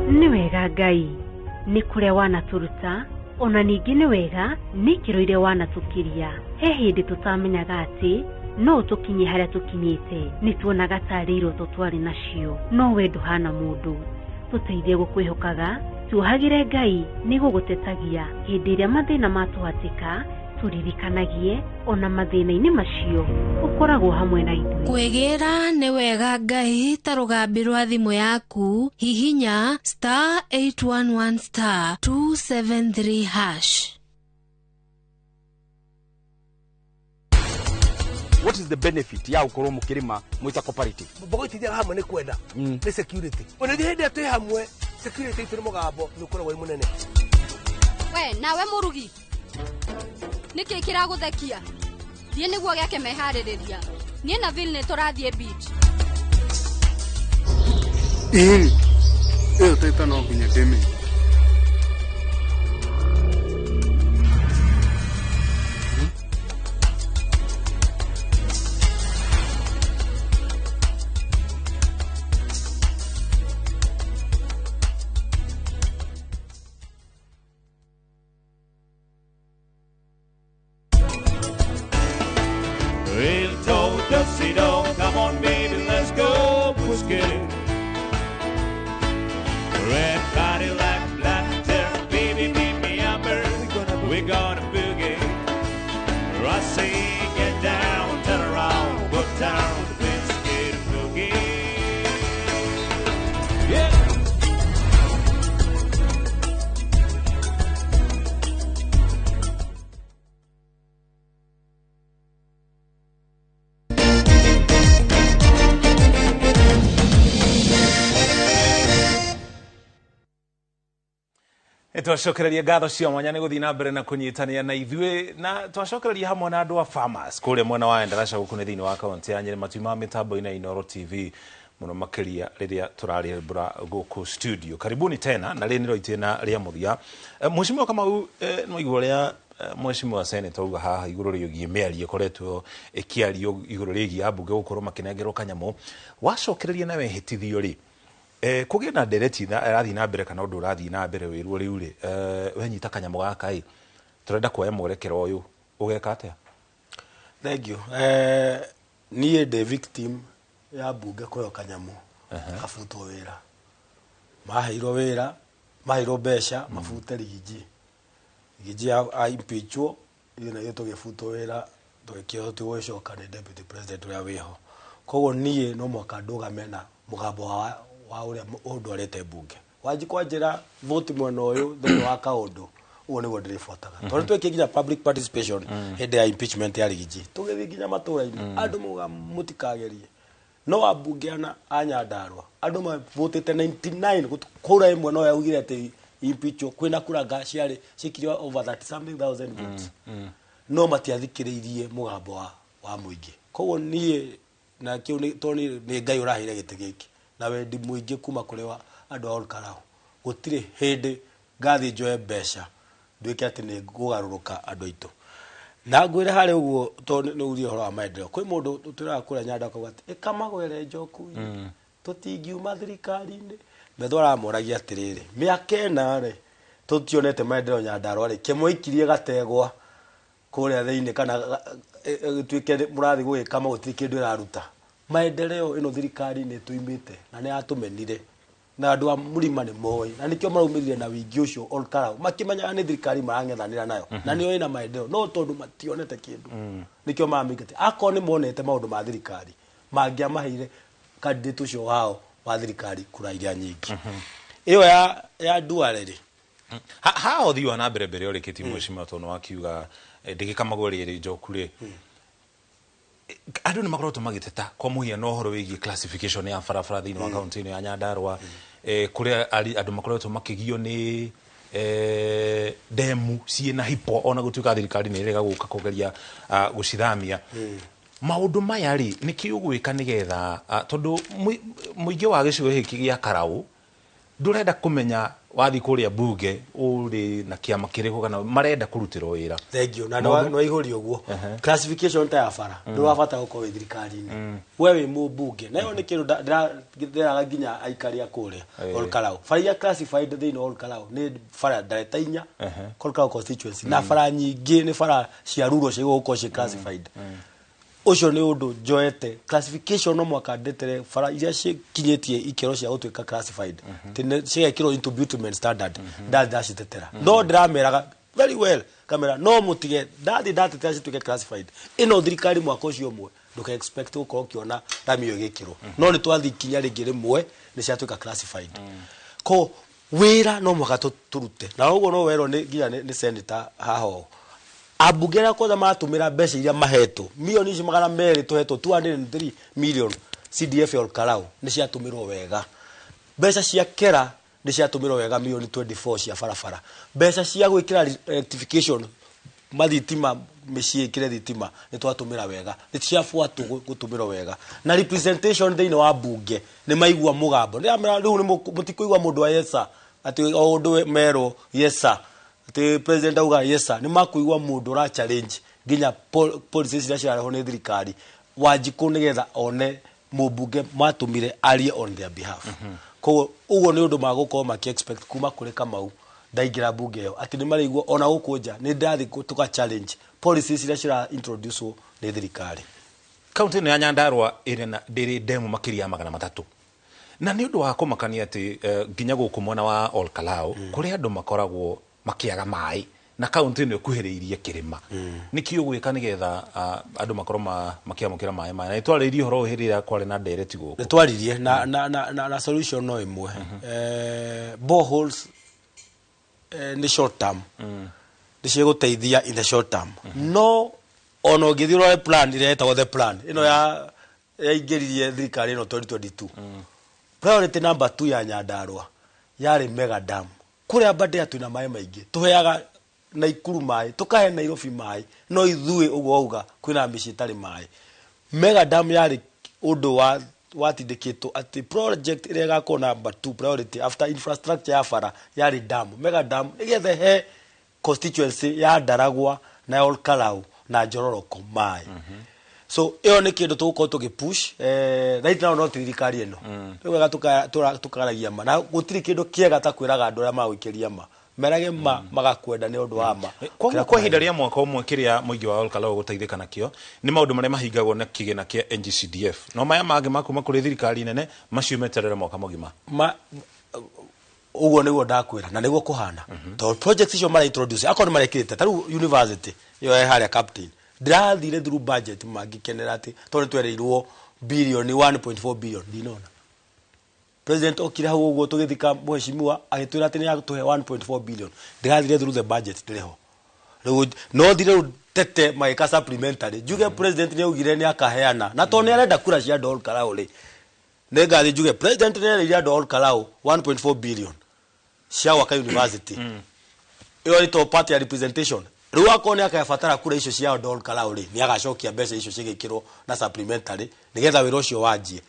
Nĩ wega Ngai nĩ kũrĩa wanatũruta ona ningĩ nĩ wega nĩ ikĩro iria wanatũkiria. He hĩndĩ tũtamenyaga atĩ no tũkinye harĩa tũkinyĩte, nĩ tuonaga tarĩ iroto twarĩ nacio, no we ndũhana mũndũ. Tũteithie gũkwĩhokaga, tuohagĩre Ngai nĩ gũgũtetagia hĩndĩ ĩrĩa mathĩna matũhatĩka, tũririkanagie ona mathĩna-inĩ macio ũkoragwo hamwe na ithuĩ. Kwĩgĩra nĩ wega Ngai ta rũgambi rwa thimũ yaku, hihinya star 811 star 273 hash. What is the benefit ya ukorwo mukirima mwita cooperative? Mbogo itithiaga hamwe nĩ kwenda nĩ security. Ona hĩndĩ ĩrĩa twĩ hamwe security itũ nĩ mũgambo nĩ ũkoragwo wĩ mũnene. We nawe mũrugi, nĩkĩ kĩragũthekia? Thiĩ nĩguo gĩake meharĩrĩria. Niĩ na Bill nĩ tũrathiĩ beach. Ĩĩ, ĩyo taita no nginya ndĩmĩige. Come on, baby, let's go, Pushkin. Red body like black terror, baby, meet me amber. We're gonna boogie. I say, get down, turn around, go down, let's get a boogie. Yeah. Twacokereria ngatho cia mwanya nĩ gũthiĩ na mbere na kũnyitanĩra na ithuĩ, na twacokereria hamwe na andũ a farmers kũrĩa mwena wa Endarasha gũkũ nĩ thĩinĩ wa kaunti ya Nyĩrĩ, matuima mĩtambo-inĩ ya Inooro TV mũno makĩria rĩrĩa tũrarĩmbũra gũkũ studio. Karibuni tena na rĩrĩ nĩrĩo itĩna rĩa mũthia. Mheshimiwa Kamau, nĩ waigua ũrĩa Mheshimiwa Senator auga haha igũrũ rĩgiĩ mĩario ĩkoretwo ĩkĩario igũrũ rĩgiĩ ambunge gũkorwo makĩnengerwo kanyamũ. Wacokereria na wehĩtithio rĩ, kũgĩe na ndereti ĩrathiĩ na mbere kana ũndũ ũrathiĩ na mbere wĩrwo rĩu rĩ, wenyita kanyamũ gaka ĩ, tũrenda kuoya mwerekero ũyũ, ũgeka atĩa? Thank you. Niĩ ndĩ victim ya mbunge kũheo kanyamũ gabutwo wĩra. Maheirwo wĩra, maheirwo mbeca mabute Rigiji. Rigiji impeachwo, ithuĩ na ithuĩ tũgĩbutwo wĩra, tũgĩkĩo tũgĩcoka nĩ deputy president ũrĩa wĩho. Koguo niĩ no mũhaka ndũgame na mũgambo wa ũrĩa ũndwarĩte mbunge. Wanji kwanjĩra vote mwena ũyũ thĩinĩ wa kaũndũ, ũguo nĩguo ndĩrĩbuataga. Tondũ twekire nginya public participation hĩndĩ ya impeachment ya Rigiji, tũgĩthiĩ nginya matũra-inĩ, andũ mauga mũtikagerie. No ambunge ana a Nyandarua, andũ mavotĩte 99, kura ĩmwe no yaugire atĩ impeachwo, kwĩna kura ciarĩ cikirio over 30 something thousand votes. No matiathikĩrĩirie mũgambo wa mũingĩ. Koguo niĩ na kĩu tondũ nĩ Ngai ũraheire gĩtĩ gĩkĩ na wendi mũingĩ kuma kũrĩ andũ a Ol Kalou, gũtirĩ hĩndĩ ngathiĩ njoe mbeca nduĩke atĩ nĩ ngũgarũrũka andũ aitũ. Na ngwĩre harĩ ũguo tondũ nĩ urie ũhoro wa maendeleo, kwĩ mũndũ tũtwĩraga kũrĩa Nyandarua akauga atĩ ĩkamagwere njoku-inĩ, tũtingiuma thirikari-inĩ. Metho aramoragia atĩrĩrĩ, mĩaka ĩna rĩ tũtionete maendeleo Nyandarua rĩ, kĩmũikirie gategwa kũrĩa thĩinĩ kana gĩtuĩke mũrathiĩ gũgĩkama gũtirĩ kĩndũ ĩraruta. Maendeleo ĩno thirikari nĩ ĩtũimĩte na nĩ yatũmenire na andũ a mũrima nĩ moĩ, na nĩkĩo maraumĩrire na wĩingĩ ũcio Ol Kalou makĩmenyaga nĩ thirikari marang'ethanĩra nayo na nĩyo ĩna maendeleo, no tondũ mationete kĩndũ nĩkĩo maramĩingĩte. Akorwo nĩ monete maũndũ ma thirikari mangĩamaheire candidate ũcio wao Wa thirikari kura iria nyingĩ. Ĩyo ya Duale rĩ, Ha ũthii wa na mbere mbere ũrĩkĩtie, mheshimiwa, tondũ wakiuga ndĩgĩkamagwo rĩrĩ njoku rĩ, andũ nĩ makoretwo magĩteta kwa mũhiano ũhoro wĩgiĩ classification ya barabara thĩinĩ wa kaunti ĩno ya Nyandarua, kũrĩa andũ makoretwo makĩgio nĩ ndemu ciĩna hipo, ona gũtuĩka thirikari nĩ ĩrega gũka kũgeria gũcithamia. Maũndũ maya rĩ, nĩkĩ ũgwĩka nĩgetha tondũ mũingĩ wa gĩcigo gĩkĩ gĩa Karau ndũrenda kũmenya wathiĩ kũrĩa bunge ũrĩ na kĩama kĩrĩkũ, kana marenda kũrutĩrwo wĩra? Thank you. Na nĩ waihũria ũguo classification ta ya bara, ndũrabatara gũkorwo wĩ thirikari-inĩ, we wĩ mũmbunge, na ĩyo nĩ kĩndũ ndĩraga nginya aikari a kũrĩa Ol Kalou. Bara iria classified thĩinĩ wa Ol Kalou nĩ bara ndareta inya Ol Kalou constituency, na bara nyingĩ nĩ bara cia rural ciagĩrĩirwo gũkorwo ciĩ classified. Ũcio nĩ ũndũ njoete classification, no mwaka ndetere bara iria cikinyĩtie ikĩro cia gũtuĩka classified, cigekĩrwo into bitumen standard. Ndathi ndacitetera, no ndĩrameraga very well kamera no mũtige ndathi ndatetera cituĩke classified. Ĩno thirikari mwaka ũcio ũmwe ndũka expect gũkorwo ũkĩona rami ĩyo ĩgĩkĩrwo, no nĩ twathiĩ ikinya rĩngĩ rĩmwe nĩ ciatuĩka classified. Ko wĩra no mũhaka tũrute, na ũguo no werwo nĩ nginya nĩ senator haha ũũ, ambunge arĩa kwanza maratũmĩra mbeca iria mahetwo, milioni ici 200 tũhetwo, 203 million CDF ya Ol Kalou nĩ ciatũmĩrwo wega. Mbeca cia kera nĩ ciatũmĩrwo wega, milioni 24 cia barabara. Mbeca cia gwĩkĩra electrification mathitima mĩciĩ, ĩkĩre thitima, nĩ twatũmĩra wega, nĩ ciabuatwo gũtũmĩrwo wega. Na representation thĩinĩ wa bunge nĩ maigua mũgambo nĩ amera rĩu nĩ mũtikũigua mũndũ wa yes sir, atĩ o ũndũ merwo yes sir, atĩ president auga yes sir. Nĩ makũigua mũndũ ũra challenge nginya policies iria cirarehwo nĩ thirikari Wanjikũ, nĩgetha one mũmbunge matũmire arie on their behalf. Koguo ũguo nĩ ũndũ magũkorwo maki expect kuma kũrĩ Kamau ndaingĩra bunge ĩyo, atĩ nĩ marĩigua ona gũkũ nja nĩ ndathi tũka challenge policies iria cira introduce nĩ thirikari. Kaunti ĩno ya Nyandarua ĩrĩ na ndĩrĩ ndemu makĩria ya 300, na nĩ ũndũ wa kũmakania atĩ nginya gũkũ mwena wa Ol Kalou kũrĩ andũ makoragwo makĩaga maĩ, na kaunti ĩno ĩkuhĩrĩirie kĩrĩma. Nĩkĩ ũgwĩka nĩgetha andũ makorwo makĩamũkĩra maĩ maya? Na nĩtwarĩirie ũhoro ũyũ hĩndĩ ĩrĩa kwarĩ na ndereti gũkũ. Nĩ twaririe na solution no ĩmwe, boreholes nĩ short term, nĩ cigũteithia in the short term, no ona ũngĩthiĩ ũrore plan ĩrĩa ĩtagwo the plan ĩno ya yaingĩririe thirikari ĩno 2022, priority number 2 ya Nyandarua yarĩ mega dam. Kũrĩa Aberdare twĩna maĩ maingĩ, tũheaga Naikuru maĩ, tũkahe Nairobi maĩ, no ithuĩ ũguo wauga kwĩna mĩciĩ ĩtarĩ maĩ. Mega dam yarĩ ũndũ wa watindĩkĩtwo atĩ project ĩrĩa ĩgakorwo number 2 priority after infrastructure ya bara yarĩ dam, mega dam, nĩgetha he constituency ya Ndaragwa na ya Ol Kalou na Njororoko maĩ. So ĩyo nĩ kĩndũ tũgũkorwo tũgĩpush right now, no ti thirikari ĩno. Rĩu wega tũkaragia ma, na gũtirĩ kĩndũ kĩega ta kwĩraga andũ arĩa magũikĩria ma, merage ma magakwenda nĩ ũndũ wa ma. Koguo kwa ihinda rĩa mwaka ũmwe, kĩrĩa mũingĩ wa Ol Kalou gũteithĩka nakĩo nĩ maũndũ marĩa mahingagwo na kĩgĩna kĩa NGCDF, no maya mangĩ ma kuma kũrĩ thirikari nene macio meterere mwaka mũgima. Ma ũguo nĩguo ndakwĩra na nĩguo kũhana, tondũ project icio mara introduce akorwo nĩ marekĩrĩte ta rĩu university ĩyo ĩ harĩa Captain, ndĩrathire through budget mangĩkenera atĩ tondũ nĩ twereirwo bilioni 1.4 billion, ndinona. President okire hau ũguo tũgĩthika mheshimiwa agĩtwĩra atĩ nĩ agũtũhe 1.4 billion, ndĩrathire through the budget, ndĩrĩ ho rĩu. No thire rĩu tete magĩka supplementary, njuge president nĩ augire nĩ akaheana, na tondũ nĩ arenda kura cia andũ a Ol Kalou rĩ, nĩ ngathi njuge president nĩ erĩire andũ a Ol Kalou 1.4 billion cia gwaka university ĩyo ĩtwo part ya representation. Rĩu akorwo nĩ akabatara kura icio cia andũ a Ol Kalou rĩ, nĩ agacokia mbeca icio cigĩkĩrwo na supplementary nĩgetha wĩra ũcio wanjie.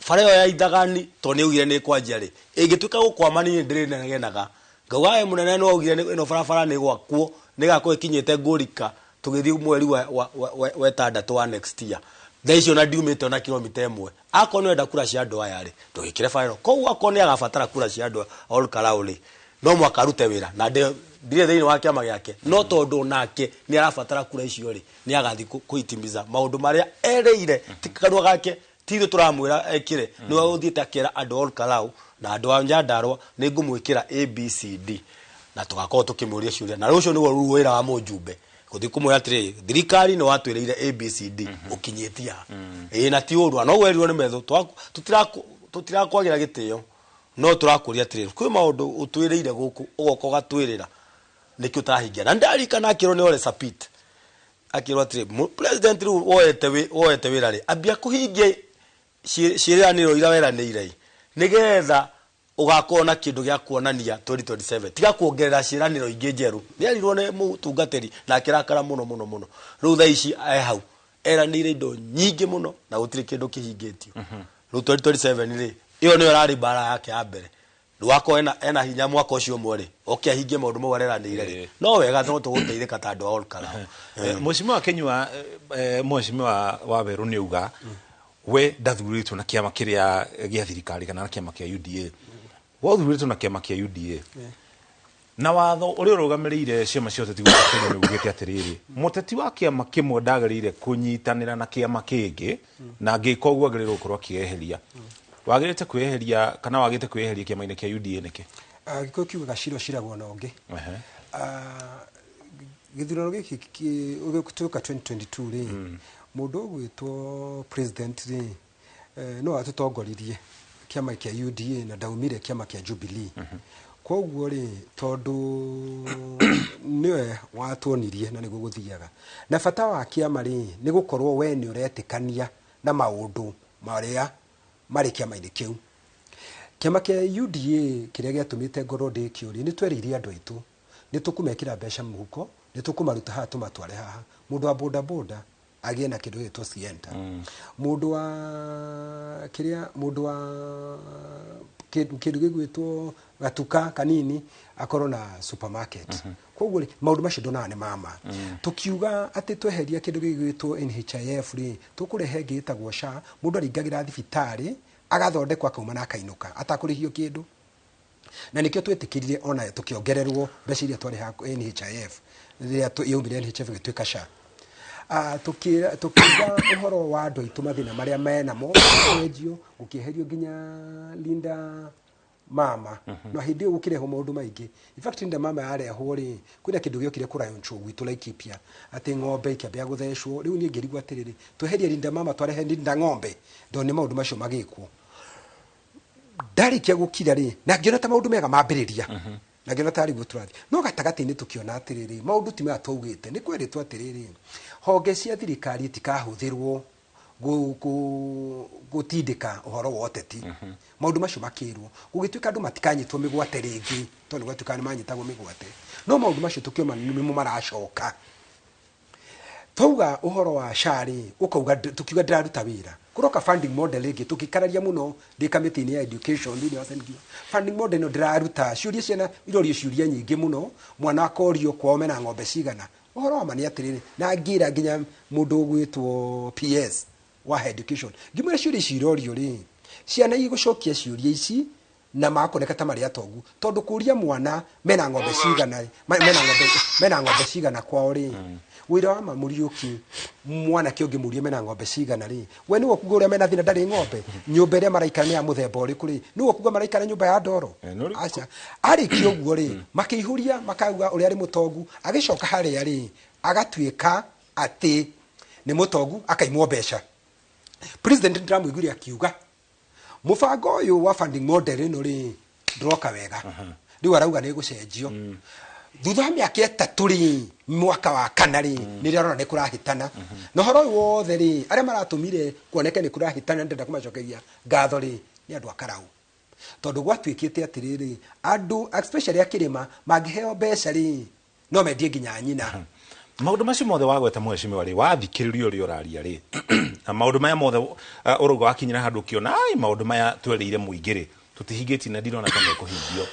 Bara ĩyo ya Ithagani, tondũ nĩ augire nĩ ĩkwanjia rĩ, ĩngĩtuĩka gũkwama, niĩ ndĩrĩnegenaga ngauga we mũnene no augire ĩno barabara nĩ gwakwo, nĩ ĩgakorwo ĩkinyĩte ngũrika tũgĩthiĩ mweri wa ĩtandatũ wa next year. Thaa icio na ndiumĩte ona kilomita ĩmwe. Akorwo nĩ wenda kura cia andũ aya rĩ, ndũgĩkĩre bara ĩno. Koguo akorwo nĩ agabatara kura cia andũ a Ol Kalou rĩ, no mũhaka arute wĩra, na ndirĩ thĩinĩ wa kĩama gĩake, no tondũ nake nĩ arabatara kura icio rĩ, nĩ agathiĩ kũitimiza maũndũ marĩa erĩire. Ti kanua gake, ti ithuĩ tũramwĩra ekĩre, nĩwe ũthiĩte akĩra andũ a Ol Kalou na andũ a Nyandarua nĩ ngũmwĩkĩra ABCD, na tũgakorwo tũkĩmũria ciũria. Na rũcio nĩguo rĩu wĩra wa mũjumbe gũthiĩ kũmwĩra atĩrĩrĩ, thirikari nĩ watwĩrĩire ABCD, ũkinyĩtie ha? Ĩĩ, na ti ũru no werirwo nĩ metho. Tũtirakwagĩra gĩtĩo, no tũrakũria atĩrĩrĩ, kwĩ maũndũ ũtwĩrĩire gũkũ, ũgoka ũgatwĩrĩra nĩkĩo ũtarahingia. Na ndarikana akĩrwo nĩ Ole Sapit, akĩrwo atĩrĩ, president rĩu woete wĩra rĩ, ambia kũhingia ciĩranĩro iria weranĩire, nĩgetha ũgakorwo na kĩndũ gĩa kuonania 2027, tiga kuongerera ciĩranĩro ingĩ njerũ. Nĩerirwo nĩ mũtungatĩri na akĩrakara mũno mũno mũno. Rĩu thaa ici e hau eranĩire indo nyingĩ mũno na gũtirĩ kĩndũ kĩhingĩtio. Rĩu 2027 rĩ, ĩyo nĩyo ĩrarĩ mbara yake ya mbere. Rĩu akorwo ena hinya mwaka ũcio ũmwe rĩ, oke ahingie maũndũ mau areranĩire rĩ, no wega no tũgũteithĩka ta andũ a Ol Kalou. Mheshimiwa Kinyua, Mheshimiwa Wawerũ nĩ auga we ndathurĩtwo na kĩama kĩrĩa gĩa thirikari kana na kĩama kĩa UDA. We ũthurĩtwo na kĩama kĩa UDA. Na watho ũrĩa ũrũgamĩrĩire ciama cia ũteti gũkũ Kenya nĩ ugĩte atĩrĩrĩ, mũteti wa kĩama kĩmwe ndagĩrĩire kũnyitanĩra na kĩama kĩngĩ, na angĩka ũguo agĩrĩirwo gũkorwo akĩeheria. Wagĩrĩte kwĩyeheria kana wagĩte kwĩyeheria kĩama-inĩ kĩa UDA nĩkĩ? Gĩkũyũ kiugaga cira ũciragwo na ũngĩ. Gĩthurano gĩkĩ gĩgũtuĩka 2022 rĩ, mũndũ ũgwĩtwo president rĩ, no atũtongoririe kĩama kĩa UDA na ndaumire kĩama kĩa Jubilee. Koguo rĩ, tondũ nĩwe watuonirie na nĩguo gũthiaga, na bata wa kĩama rĩ, nĩ gũkorwo we nĩ ũretĩkania na maũndũ marĩa marĩ kĩama-inĩ kĩu. Kĩama kĩa UDA kĩrĩa gĩatũmĩte ngorwo ndĩ kĩũria, nĩ twerĩire andũ aitũ nĩ tũkũmekĩra mbeca mũhuko, nĩ tũkũmaruta haha tũmatware haha. Mũndũ wa boda boda agĩe na kĩndũ gĩgwĩtwo Sienta, mũndũ wa kĩrĩa, mũndũ wa kĩndũ gĩgwĩtwo gatuka kanini akorwo na supermarket. Koguo rĩ, maũndũ macio ndonaga nĩ mama. Tukiuga atĩ tweheria kĩndũ gĩgwĩtwo NHIF rĩ, tũkũrehe ĩngĩ ĩtagwo SHA, mũndũ aringagĩra thibitarĩ agathondekwo akauma na akainũka atakũrĩhio kĩndũ. Na nĩkĩo twĩtĩkĩrire ona tũkĩongererwo mbeca iria twarĩhaga NHIF rĩrĩa yaumire NHIF ĩgĩtuĩka SHA. Tukiuga ũhoro wa andũ aitũ mathĩna marĩa menamo gũcenjio, gũkĩeherio nginya Linda Mama. No hĩndĩ ĩyo gũkĩrehwo maũndũ maingĩ. In fact, Linda Mama yarehwo rĩ, kwĩna kĩndũ gĩokire kũrayonchwo gwitũ Laikipia, atĩ ng'ombe ikĩambia gũthecwo. Rĩu niĩ ngĩrigwo atĩrĩrĩ, tweherie Linda Mama twarehe Linda ng'ombe, ndone maũndũ macio magĩkwo. Ndarĩkia gũkira rĩ, na ngĩona ta maũndũ mega mambĩrĩria, na ngĩona tarĩ guo tũrathiĩ. No gatagatĩ-inĩ tũkĩona atĩrĩrĩ, maũndũ ti maya twaugĩte. Nĩ kwerĩtwo atĩrĩrĩ, honge cia thirikari itikahũthĩrwo gũtindĩka ũhoro wa ũteti. Maũndũ macio makĩrwo, gũgĩtuĩka andũ matikanyitwo mĩgwate rĩngĩ, tondũ gwatuĩka nĩ manyitagwo mĩgwate. No maũndũ macio tũkĩona nĩmo maracoka. Twauga ũhoro wa SHA rĩ, ũkauga tũkiuga ndĩraruta wĩra. Kũroka funding model ĩngĩ, tũgĩkararia mũno ndĩ kamĩtĩ-inĩ ya education thĩinĩ wa Senate. Funding model ĩno ndĩraruta, ciũria ciana irorio ciũria nyingĩ mũno, mwana akorio kwao mena ng'ombe cigana. Ũhoro wa ma nĩ atĩrĩrĩ, na ngĩra nginya mũndũ ũgwĩtwo PS wa education, ngĩmwĩra ciũria ici irorio rĩ, ciana igũcokia ciũria ici na makoneka ta marĩ atongu, tondũ kũria mwana mena ng'ombe cigana, mena ng'ombe cigana kwao rĩ, wĩra wa ma Mũriũki, mwanake ũngĩmũria mena ng'ombe cigana rĩ, we nĩwe ũkuga ũrĩa mena thĩna ndarĩ ng'ombe, nyũmba ĩrĩa maraikara nĩ ya mũthemba ũrĩkũ rĩ, nĩwe ũkuga maraikara nyũmba ya ndoro. Aca, arĩkia ũguo rĩ, makĩihũria makauga ũrĩa arĩ mũtongu, agĩcoka harĩa rĩ, agatuĩka atĩ nĩ mũtongu, akaimwo mbeca. President ndĩramũiguire akiuga mũbango ũyũ wa funding model ĩno rĩ, ndũroka wega. Rĩu arauga nĩ gũcenjio. Thutha wa mĩaka 3 rĩ, mwaka wa 4 rĩ, nĩrĩo arona nĩ kũrahĩtana. Na ũhoro ũyũ wothe rĩ, arĩa maratũmire kuoneke nĩ kũrahĩtana, ndĩrenda kũmacokeria ngatho rĩ, nĩ andũ a Karau. Tondũ gwatuĩkĩte atĩrĩrĩ, andũ especially a kĩrĩma mangĩheo mbeca rĩ, no mendie nginya nyina. Maũndũ macio mothe wagweta mheshimiwa rĩ, wathikĩrĩria ũrĩa ũraria rĩ, na maũndũ maya mothe ũrauga wakinyĩra handũ ũkĩona, ai, maũndũ maya twerĩire mũingĩ rĩ, tũtihingĩtie na ndirona ta mekũhingio.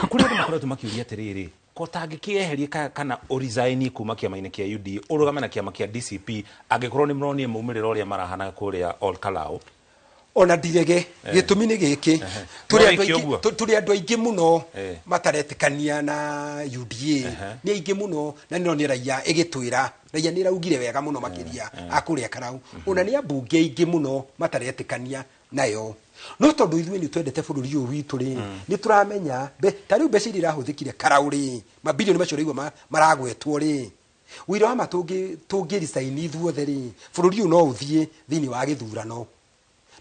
Kũrĩ andũ makoretwo makĩũria atĩrĩrĩ, ko ũtangĩkĩeheria kana ũresign kuma kĩama-inĩ kĩa UDA, ũrũgame na kĩama kĩa DCP, angĩkorwo nĩ mũronire maumĩrĩra ũrĩa marahana kũrĩa Ol Kalou? Ona ndirege, gĩtũmi nĩ gĩkĩ. Tũrĩ andũ aingĩ mũno mataretĩkania na UDA. Nĩ aingĩ mũno, na nĩronire raia ĩgĩtwĩra, raia nĩ ĩraugire wega mũno makĩria a kũrĩa Karau. Ona nĩ ambunge aingĩ mũno mataretĩkania nayo. No tondũ ithuĩ nĩ twendete bũrũri ũyũ witũ rĩ, nĩ tũramenya, ta rĩu mbeca iria irahũthĩkire Karau rĩ, mabilioni macio ũraigua maragwetwo rĩ, wĩra wa ma tũngĩ resign ithuothe rĩ, bũrũri ũyũ no ũthiĩ thĩinĩ wa gĩthurano.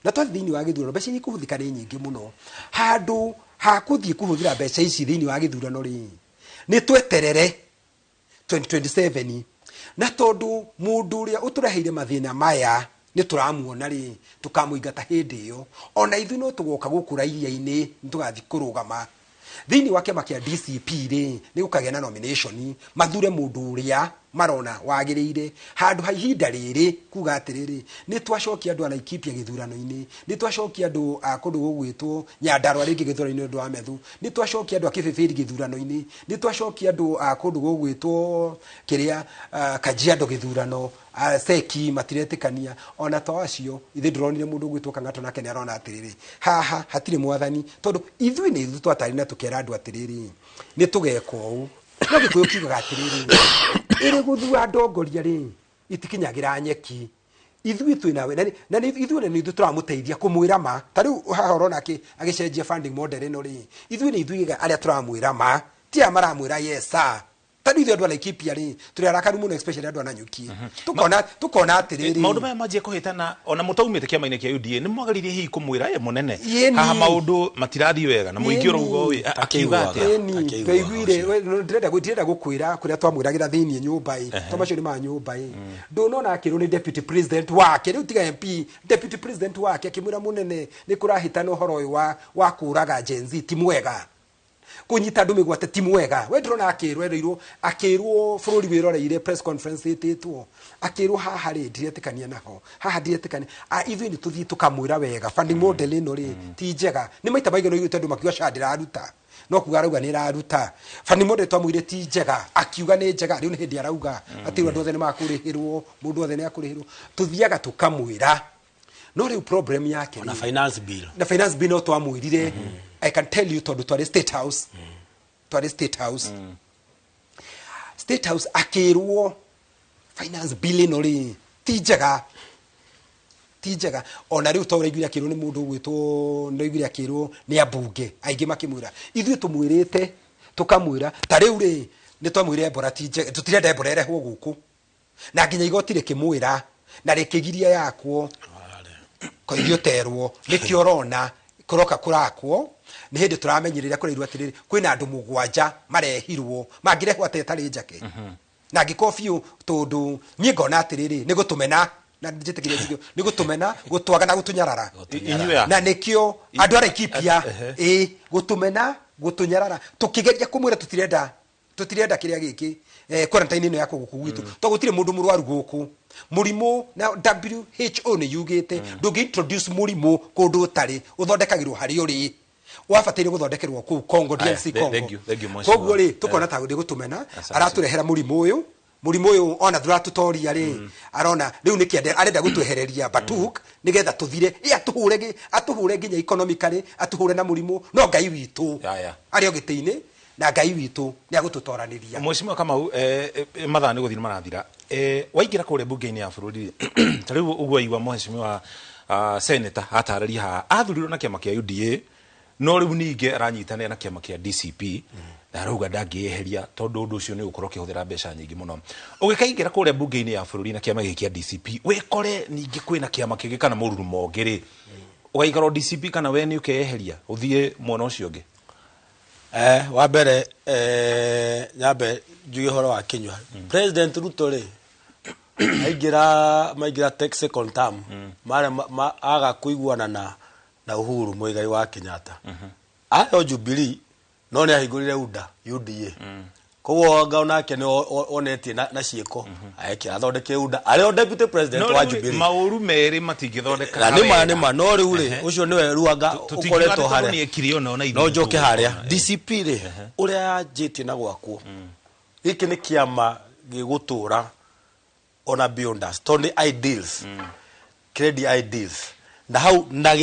Na twathiĩ thĩinĩ wa gĩthurano mbeca iria ikũhũthĩka nĩ nyingĩ mũno. Handũ ha kũthiĩ kũhũthĩra mbeca ici thĩinĩ wa gĩthurano rĩ, nĩ tweterere 2027. Na tondũ mũndũ ũrĩa ũtũreheire mathĩna maya nĩ tũramuona rĩ, tũkamũingata hĩndĩ ĩyo. Ona ithuĩ no tũgoka gũkũ raiya-inĩ, nĩ tũgathiĩ kũrũgama thĩinĩ wa kĩama kĩa DCP rĩ, nĩ gũkagĩa na nomination, mathure mũndũ ũrĩa marona wagĩrĩire. Handũ ha ihinda rĩrĩ kuga atĩrĩrĩ, nĩ twacokia andũ a Laikipia gĩthurano-inĩ, nĩ twacokia andũ a kũndũ gũgwĩtwo Nyandarua rĩngĩ gĩthurano-inĩ ũndũ wa Methu, nĩ twacokia andũ a Kĩbĩbĩri gĩthurano-inĩ, nĩ twacokia andũ a kũndũ gũgwĩtwo kĩrĩa Kajiado gĩthurano, Seki matiretĩkania. Ona to acio, ithuĩ ndĩronire mũndũ ũgwĩtwo Kang'ato nake nĩ arona atĩrĩrĩ, haha hatirĩ mwathani, tondũ ithuĩ nĩ ithuĩ twatarĩ na tũkera andũ atĩrĩrĩ, nĩ tũgeka ũũ. No Gĩkũyũ kiugaga atĩrĩrĩ, ĩrĩ gũthua ndongoria rĩ, itikinyagĩra nyeki. Ithuĩ twĩ nawe, na ithuĩ nĩ ithuĩ tũramũteithia kũmwĩra ma. Ta rĩu haha ũrona agĩcenjia funding model ĩno rĩ, ithuĩ nĩ ithuĩ arĩa tũramwĩra ma, ti aya maramwĩra yes sir. Ta rĩu ithuĩ andũ a Laikipia rĩ, tũrĩ arakaru mũno, especially andũ a Nanyuki. Tukona atĩrĩrĩ, maũndũ maya manjie kũhĩtana ona mũtaumĩte kĩama-inĩ kĩa UDA, nĩ mwagĩrĩire hihi kũmwĩra ye mũnene haha maũndũ matirathiĩ wega na mũingĩ ũrauga ũĩ, akiuga atĩa? Ĩni, twaiguire, ndĩrenda gũkwĩra kũrĩa twamwĩragĩra thĩinĩ nyũmba ĩ, to macio nĩ ma nyũmba ĩ. Ndũnona akĩrwo nĩ deputy president wake, rĩu tiga MP, deputy president wake akĩmwĩra mũnene nĩ kũrahĩtana ũhoro ũyũ wa kũraga Gen Z ti mwega, kũnyita andũ mĩgwate ti mwega. We ndĩrona akĩrwo, erĩirwo, akĩrwo bũrũri wĩroreire press conference ĩtĩtwo, akĩrwo haha rĩ ndiretĩkania naho, haha ndiretĩkania. Ithuĩ nĩ tũthiĩ tũkamwĩra wega funding model ĩno rĩ ti njega. Nĩ maita maigana ũiguĩte andũ makiuga SHA ndĩraruta, no kuga arauga nĩ ĩraruta. Funding model twamwĩrire ti njega, akiuga nĩ njega. Rĩu nĩ hĩndĩ arauga atĩ andũ othe nĩ makũrĩhĩrwo, mũndũ othe nĩ akũrĩhĩrwo. Tũthiaga tũkamwĩra. No rĩu problem yake na finance bill, na finance bill no twamwĩrire. I can tell you tondũ twarĩ State House, twarĩ State House, State House akĩrwo finance bill ĩno rĩ ti njega, ti njega. Ona rĩu to ũraiguire akĩrwo nĩ mũndũ ũgwĩtwo, nĩũraiguire akĩrwo nĩ ambunge aingĩ makĩmwĩra, ithuĩ tũmwĩrĩte tũkamwĩra. Ta rĩu rĩ nĩ twamwĩre Ebola ti njega, tũtirenda Ebola ĩrehwo gũkũ, na nginya igoti rĩkĩmwĩra na rĩkĩgiria yakwo koirio terwo. Nĩkĩo ũrona kũroka kũrakwo, nĩ hĩndĩ tũramenyerera kũrairwo atĩrĩrĩ, kwĩna andũ mũgwanja marehirwo, mangĩrehwo atĩa ĩtarĩ njake? Na angĩkorwo biũ, tondũ niĩ ngona atĩrĩrĩ, nĩ gũtũmena, na njĩtĩkĩrie njuge, nĩ gũtũmena, gũtwaga na gũtũnyarara. Na nĩkĩo andũ a Laikipia, ĩ gũtũmena, gũtũnyarara, tũkĩgeria kũmwĩra tũtirenda kĩrĩa gĩkĩ, quarantine ĩno ya gũkũ gwitũ, tondũ gũtirĩ mũndũ mũrwaru gũkũ. Mũrimũ na WHO nĩ yugĩte ndũngĩ introduce mũrimũ kũndũ ũtarĩ, ũthondekagĩrwo harĩa ũrĩ. Wabataire gũthondekerwo kũu Congo, DRC Congo. Koguo rĩ tũkona ta nĩ gũtũmena, aratũrehera mũrimũ ũyũ. Mũrimũ ũyũ ona tũratutoria rĩ, arona rĩu nĩkĩ arenda gũtwehereria Batuk nĩgetha tũthire, atũhũre nginya economically, atũhũre na mũrimũ. No Ngai witũ arĩ o gĩtĩ-inĩ, na Ngai witũ nĩ agũtũtoranĩria. Mheshimiwa Kamau, mathaa nĩ gũthiĩ marathira. Waingĩra kũrĩa bunge-inĩ ya bũrũri, ta rĩu ũguo waigua mheshimiwa senator atarĩria haha, athurirwo na kĩama kĩa UDA, no rĩu ningĩ aranyitanĩra na kĩama kĩa DCP, na arauga ndangĩeheria tondũ ũndũ ũcio nĩ ũgũkorwo ũkĩhũthĩra mbeca nyingĩ mũno. Ũgĩkaingĩra kũrĩa bunge-inĩ ya bũrũri na kĩama gĩkĩ kĩa DCP, wĩkore ningĩ kwĩna kĩama kĩngĩ kana mũrurumo ũngĩ rĩ, ũgaikara o DCP kana we nĩ ũkeyeheria ũthiĩ mwena ũcio ũngĩ? Wa mbere, nyambe njuge ũhoro wa Kinyua. President Ruto rĩ, aingĩra tech second term, mare aga kũiguana na Uhuru Muigai wa Kenyatta. Arĩ o Jubilee, no nĩ ahingũrire UDA, UDA. Koguo anga onake nĩ onetie na ciĩko, athondeke UDA, arĩ o deputy president wa Jubilee. Maũru merĩ matingĩthondeka. Na nĩ ma, no rĩu rĩ, ũcio nĩwe Ruanga ũkoretwo harĩa. No njoke harĩa. DCP rĩ, ũrĩa yanjĩtie na gwakwo, gĩkĩ nĩ kĩama gĩgũtũra ona beyond us, tondũ nĩ ideals, kĩrendia ideals. Na hau, na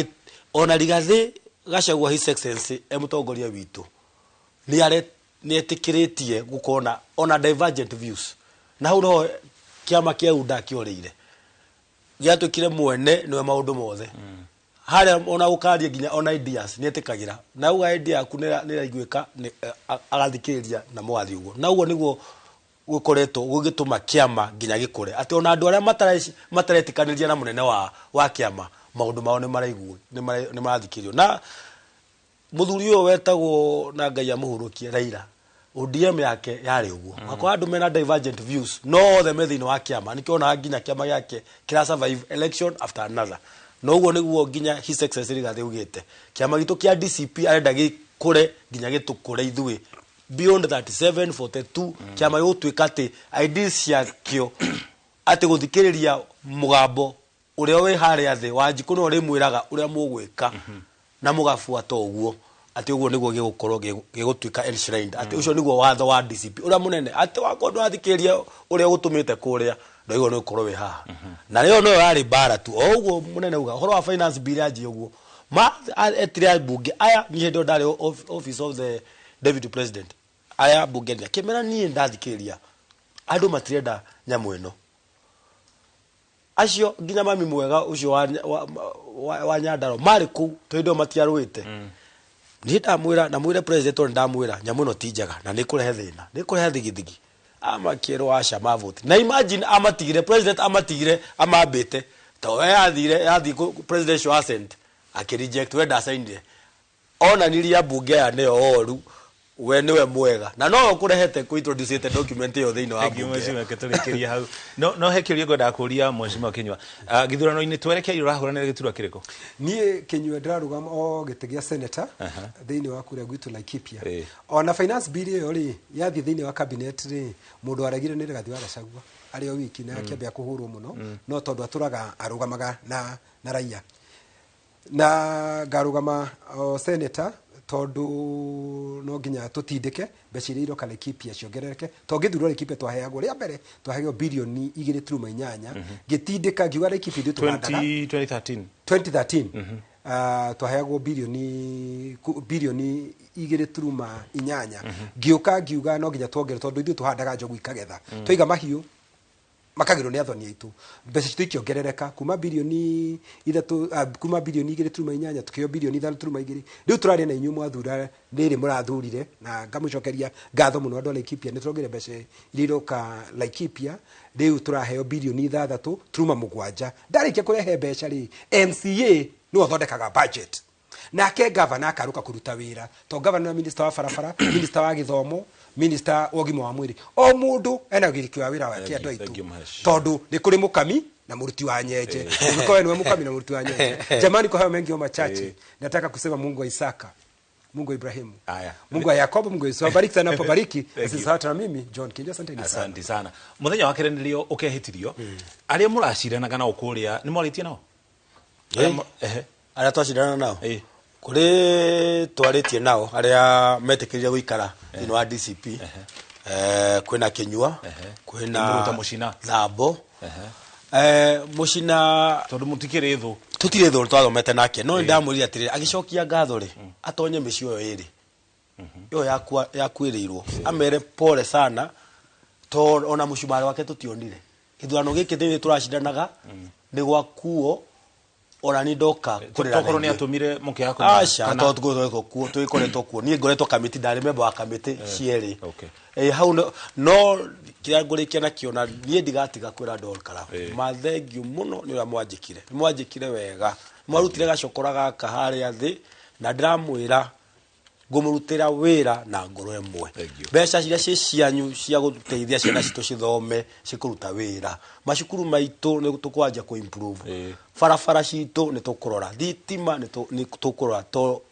ona Rigathĩ Gachagua His Excellency e mũtongoria witũ, nĩ etĩkĩrĩtie gũkorwo na ona divergent views. Na hau noho kĩama kĩa UDA kĩorĩire, gĩatuĩkire mwene nĩwe maũndũ mothe. Harĩa ona gũkaria nginya ona ideas nĩ etĩkagĩra, na auga idea yaku nĩ ĩraiguĩka, agathikĩrĩria na mũgathiĩ ũguo. Na ũguo nĩguo gũkoretwo gũgĩtũma kĩama nginya gĩkũre, atĩ ona andũ arĩa mataretĩkanĩria na mũnene wa kĩama Maũndũ mao nĩ maraiguo, nĩ marathikĩrĩrio. Na mũthuri ũyũ wetagwo, na Ngai amũhurũkie, Raila, ODM yake yarĩ ũguo. Wakora andũ mena divergent views, no othe me thĩinĩ wa kĩama. Nĩkĩo onaga nginya kĩama gĩake kĩra survive election after another. No ũguo nĩguo nginya His Excellency Rigathi augĩte, kĩama gitũ kĩa DCP arenda gĩkũre nginya gĩtũkũre ithuĩ beyond 37 42. Kĩama gĩgũtuĩka atĩ ideas ciakĩo, atĩ gũthikĩrĩria mũgambo ũrĩa wĩ harĩa thĩ wa njikũ nĩwe ũrĩmwĩraga ũrĩa mũgwĩka na mũgabuata ũguo, atĩ ũguo nĩguo gĩgũkorwo gĩgũtuĩka enshrined, atĩ ũcio nĩguo watho wa DCP ũrĩa mũnene, atĩ wakorwo ndũrathikĩrĩria ũrĩa ũgũtũmĩte kũrĩa, ndwaigua nĩ gũkorwo wĩ haha. Na rĩo noyo yarĩ mbara tu. O ũguo mũnene uga ũhoro wa finance bill yanjie ũguo, ma etire ambunge aya. Niĩ hĩndĩ ĩyo ndarĩ office of the deputy president. Aya ambunge nĩ akĩmera, niĩ ndathikĩrĩria andũ matirenda nyamũ ĩno. Acio nginya mami mwega ũcio wa Nyandarua marĩ kũu, tondũ hĩndĩ ĩyo matiarũĩte. Niĩ ndamwĩra, namwĩre president, tondũ ndamwĩra nyamũ ĩno ti njega na nĩ ĩkũrehe thĩna, nĩ ĩkũrehe thigithigi. Amakĩrwo aca mavoti na imagine amatigire, president amatigire amambĩte, to we yathire yathiĩ presidential assent akĩ-reject. We ndacainire, onanirie ambunge aya nĩo oru, we nĩwe mwega, na nowe ũkũrehete kũ-introduce document ĩyo thĩinĩ wa Thank you, bunge. Mheshimiwa. Reke tũrĩkĩrie hau. No he kĩũria ngwendaga kũria Mheshimiwa Kinyua. Gĩthurano-inĩ twerekeire, ũrahũranĩra gĩturwa kĩrĩkũ? Niĩ Kinyua ndĩrarũgama o gĩtĩ gĩa senator thĩinĩ wa kũrĩa gwitũ Laikipia. Ona finance bill ĩyo rĩ, yathiĩ thĩinĩ wa cabinet rĩ, mũndũ waregire nĩ Rigathi wa Gachagua arĩ o wiki, na akĩambia kũhũrwo mũno. No tondũ atũraga arũgamaga na raia, na ngarũgama o senator tondũ no nginya tũtindĩke mbeca iria iroka Laikipia ciongerereke. To ngĩthurwo Laikipia twaheagwo, rĩa mbere twaheagwo 2.8 birioni. Ngĩtindĩka ngiuga Laikipia ithuĩ tũhandaga 20 2013. 2013. Twaheagwo 2.8 birioni. Ngĩũka ngiuga no nginya tuongerere, tondũ ithuĩ tũhandaga njogu ikagetha. Twaiga mahiũ makagĩrwo nĩ athoni aitũ. Mbeca citũ ikĩongerereka kuma 3 birioni, kuma 2.8 birioni tukĩheo 5.2 birioni. Rĩu tũraria na inyuĩ mwathura rĩrĩ mũrathurire, na ngamũcokeria ngatho mũno andũ a Laikipia. Nĩ tũrongerera mbeca iria iroka Laikipia. Rĩu tũraheo 6.7 birioni. Ndarĩkia kũrehe mbeca rĩ, MCA nĩwe ũthondekaga budget, nake gavana akarũka kũruta wĩra, to gavana nĩwe minister wa barabara, minister wa gĩthomo, minister wa ũgima wa mwĩrĩ. O mũndũ ena ũgiriki wa wĩra wake, andũ Thank aitũ, you, Mhesh. tondũ nĩ kũrĩ mũkami na mũruti wa nyenje. Ũngĩkorwo we nĩwe mũkami na mũruti wa nyenje, jamani, kwa hayo mengi au machache, nataka kusema Mungu wa Isaka, Mungu wa Ibrahimu, Aya. Mungu wa Yakobo, Mungu wa Yusufu abariki sana hapo bariki. Thank you. Usisahau tena mimi John Kinyua, asanteni sana. Asante sana. Muthenya wa kerĩ nĩrĩo ũkehĩtithio. Arĩa mũraciranaga nao kũrĩa nĩ mwarĩtie nao? Ehe. Arĩa twacindana nao kũrĩ twarĩtie nao, arĩa metĩkĩrire gũikara thĩinĩ wa DCP, kwĩna Kinyua, kwĩna Mũruta Mũcina. Thambo. Mũcina Tondũ mũtikĩrĩ thũ. Tũtirĩ thũ, twathomete nake, no nĩ ndamwĩrire atĩrĩrĩ, agĩcokia ngatho rĩ, atonye mĩciĩ ĩyo ĩrĩ ĩyo yakuĩrĩirwo, amere pole sana, to ona mũcumarĩ wake tũtionire. Gĩthurano gĩkĩ thĩinĩ tũracindanaga nĩ gwakuo, ona ni ndoka kũrĩra na Tokorwo nĩ ithuĩ. atũmire mũkĩaga kũmenya, Aca. kana- To tũkoretwo kuo, twĩkoretwo kuo. Niĩ ngoretwo kamĩtĩ, ndarĩ member wa kamĩtĩ cierĩ. Okay. Hau no kĩrĩa ngũrĩkia nakĩo, na niĩ ndigatiga kwĩra andũ a Olkalau mathengio mũno nĩ ũrĩa mwanjĩkire. Nĩ mwanjĩkire wega, mwarutire gacokora gaka harĩa thĩ, na ndĩramwĩra ngũmũrutĩra wĩra na ngoro ĩmwe. Mbeca iria ciĩ cianyu cia gũteithia ciana citũ cithome cikũruta wĩra, macukuru maitũ nĩ tũkwanjia kũ improve, barabara citũ nĩ tũkũrora, thitima nĩ tũkũrora, to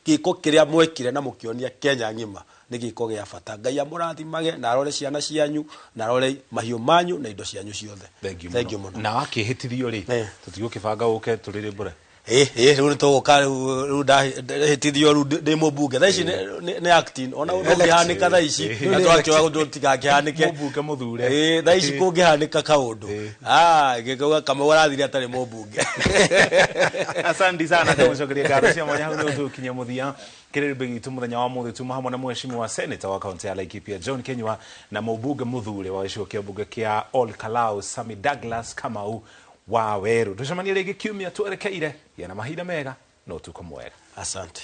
gĩko kĩrĩa mwekire na mũkĩonia Kenya ng'ima nĩ gĩko gĩa bata. Ngai amũrathimage na arore ciana cianyu na arore mahiũ manyu na indo cianyu ciothe. Thank you. Thank you mũno. Na wakĩhĩtithio rĩ, tũtigũkĩbanga ũke tũrĩrĩmbũre. Ĩ rĩu nĩ tũgũka. Rĩu ndahĩtithio, rĩu ndĩ mũmbunge thaa ici, nĩ acting ona ũndũ ũngĩhanĩka thaa ici, na twakĩoya ũndũ ũtigakĩhanĩke. Mũmbunge mũthure. Ĩ thaa ici kũngĩhanĩka kaũndũ, ah, gĩkauga Kamau arathire atarĩ mũmbunge. Asante sana, tũmũcokeria ngatho cia mwanya. Hau nĩ tũkinya mũthia kĩrĩrĩmbĩ gitũ mũthenya wa mũthĩ. Tuma hamwe na mheshimiwa senator wa kaunti ya Laikipia John Kinyua na mũmbunge mũthure wa gĩcigo kĩa mbunge kĩa Ol Kalou Sami Douglas Kamau wa Weru. Tũcemanie rĩngĩ kiumia twerekeire. Gĩa na mahinda mega na ũtukũ mwega. Asante.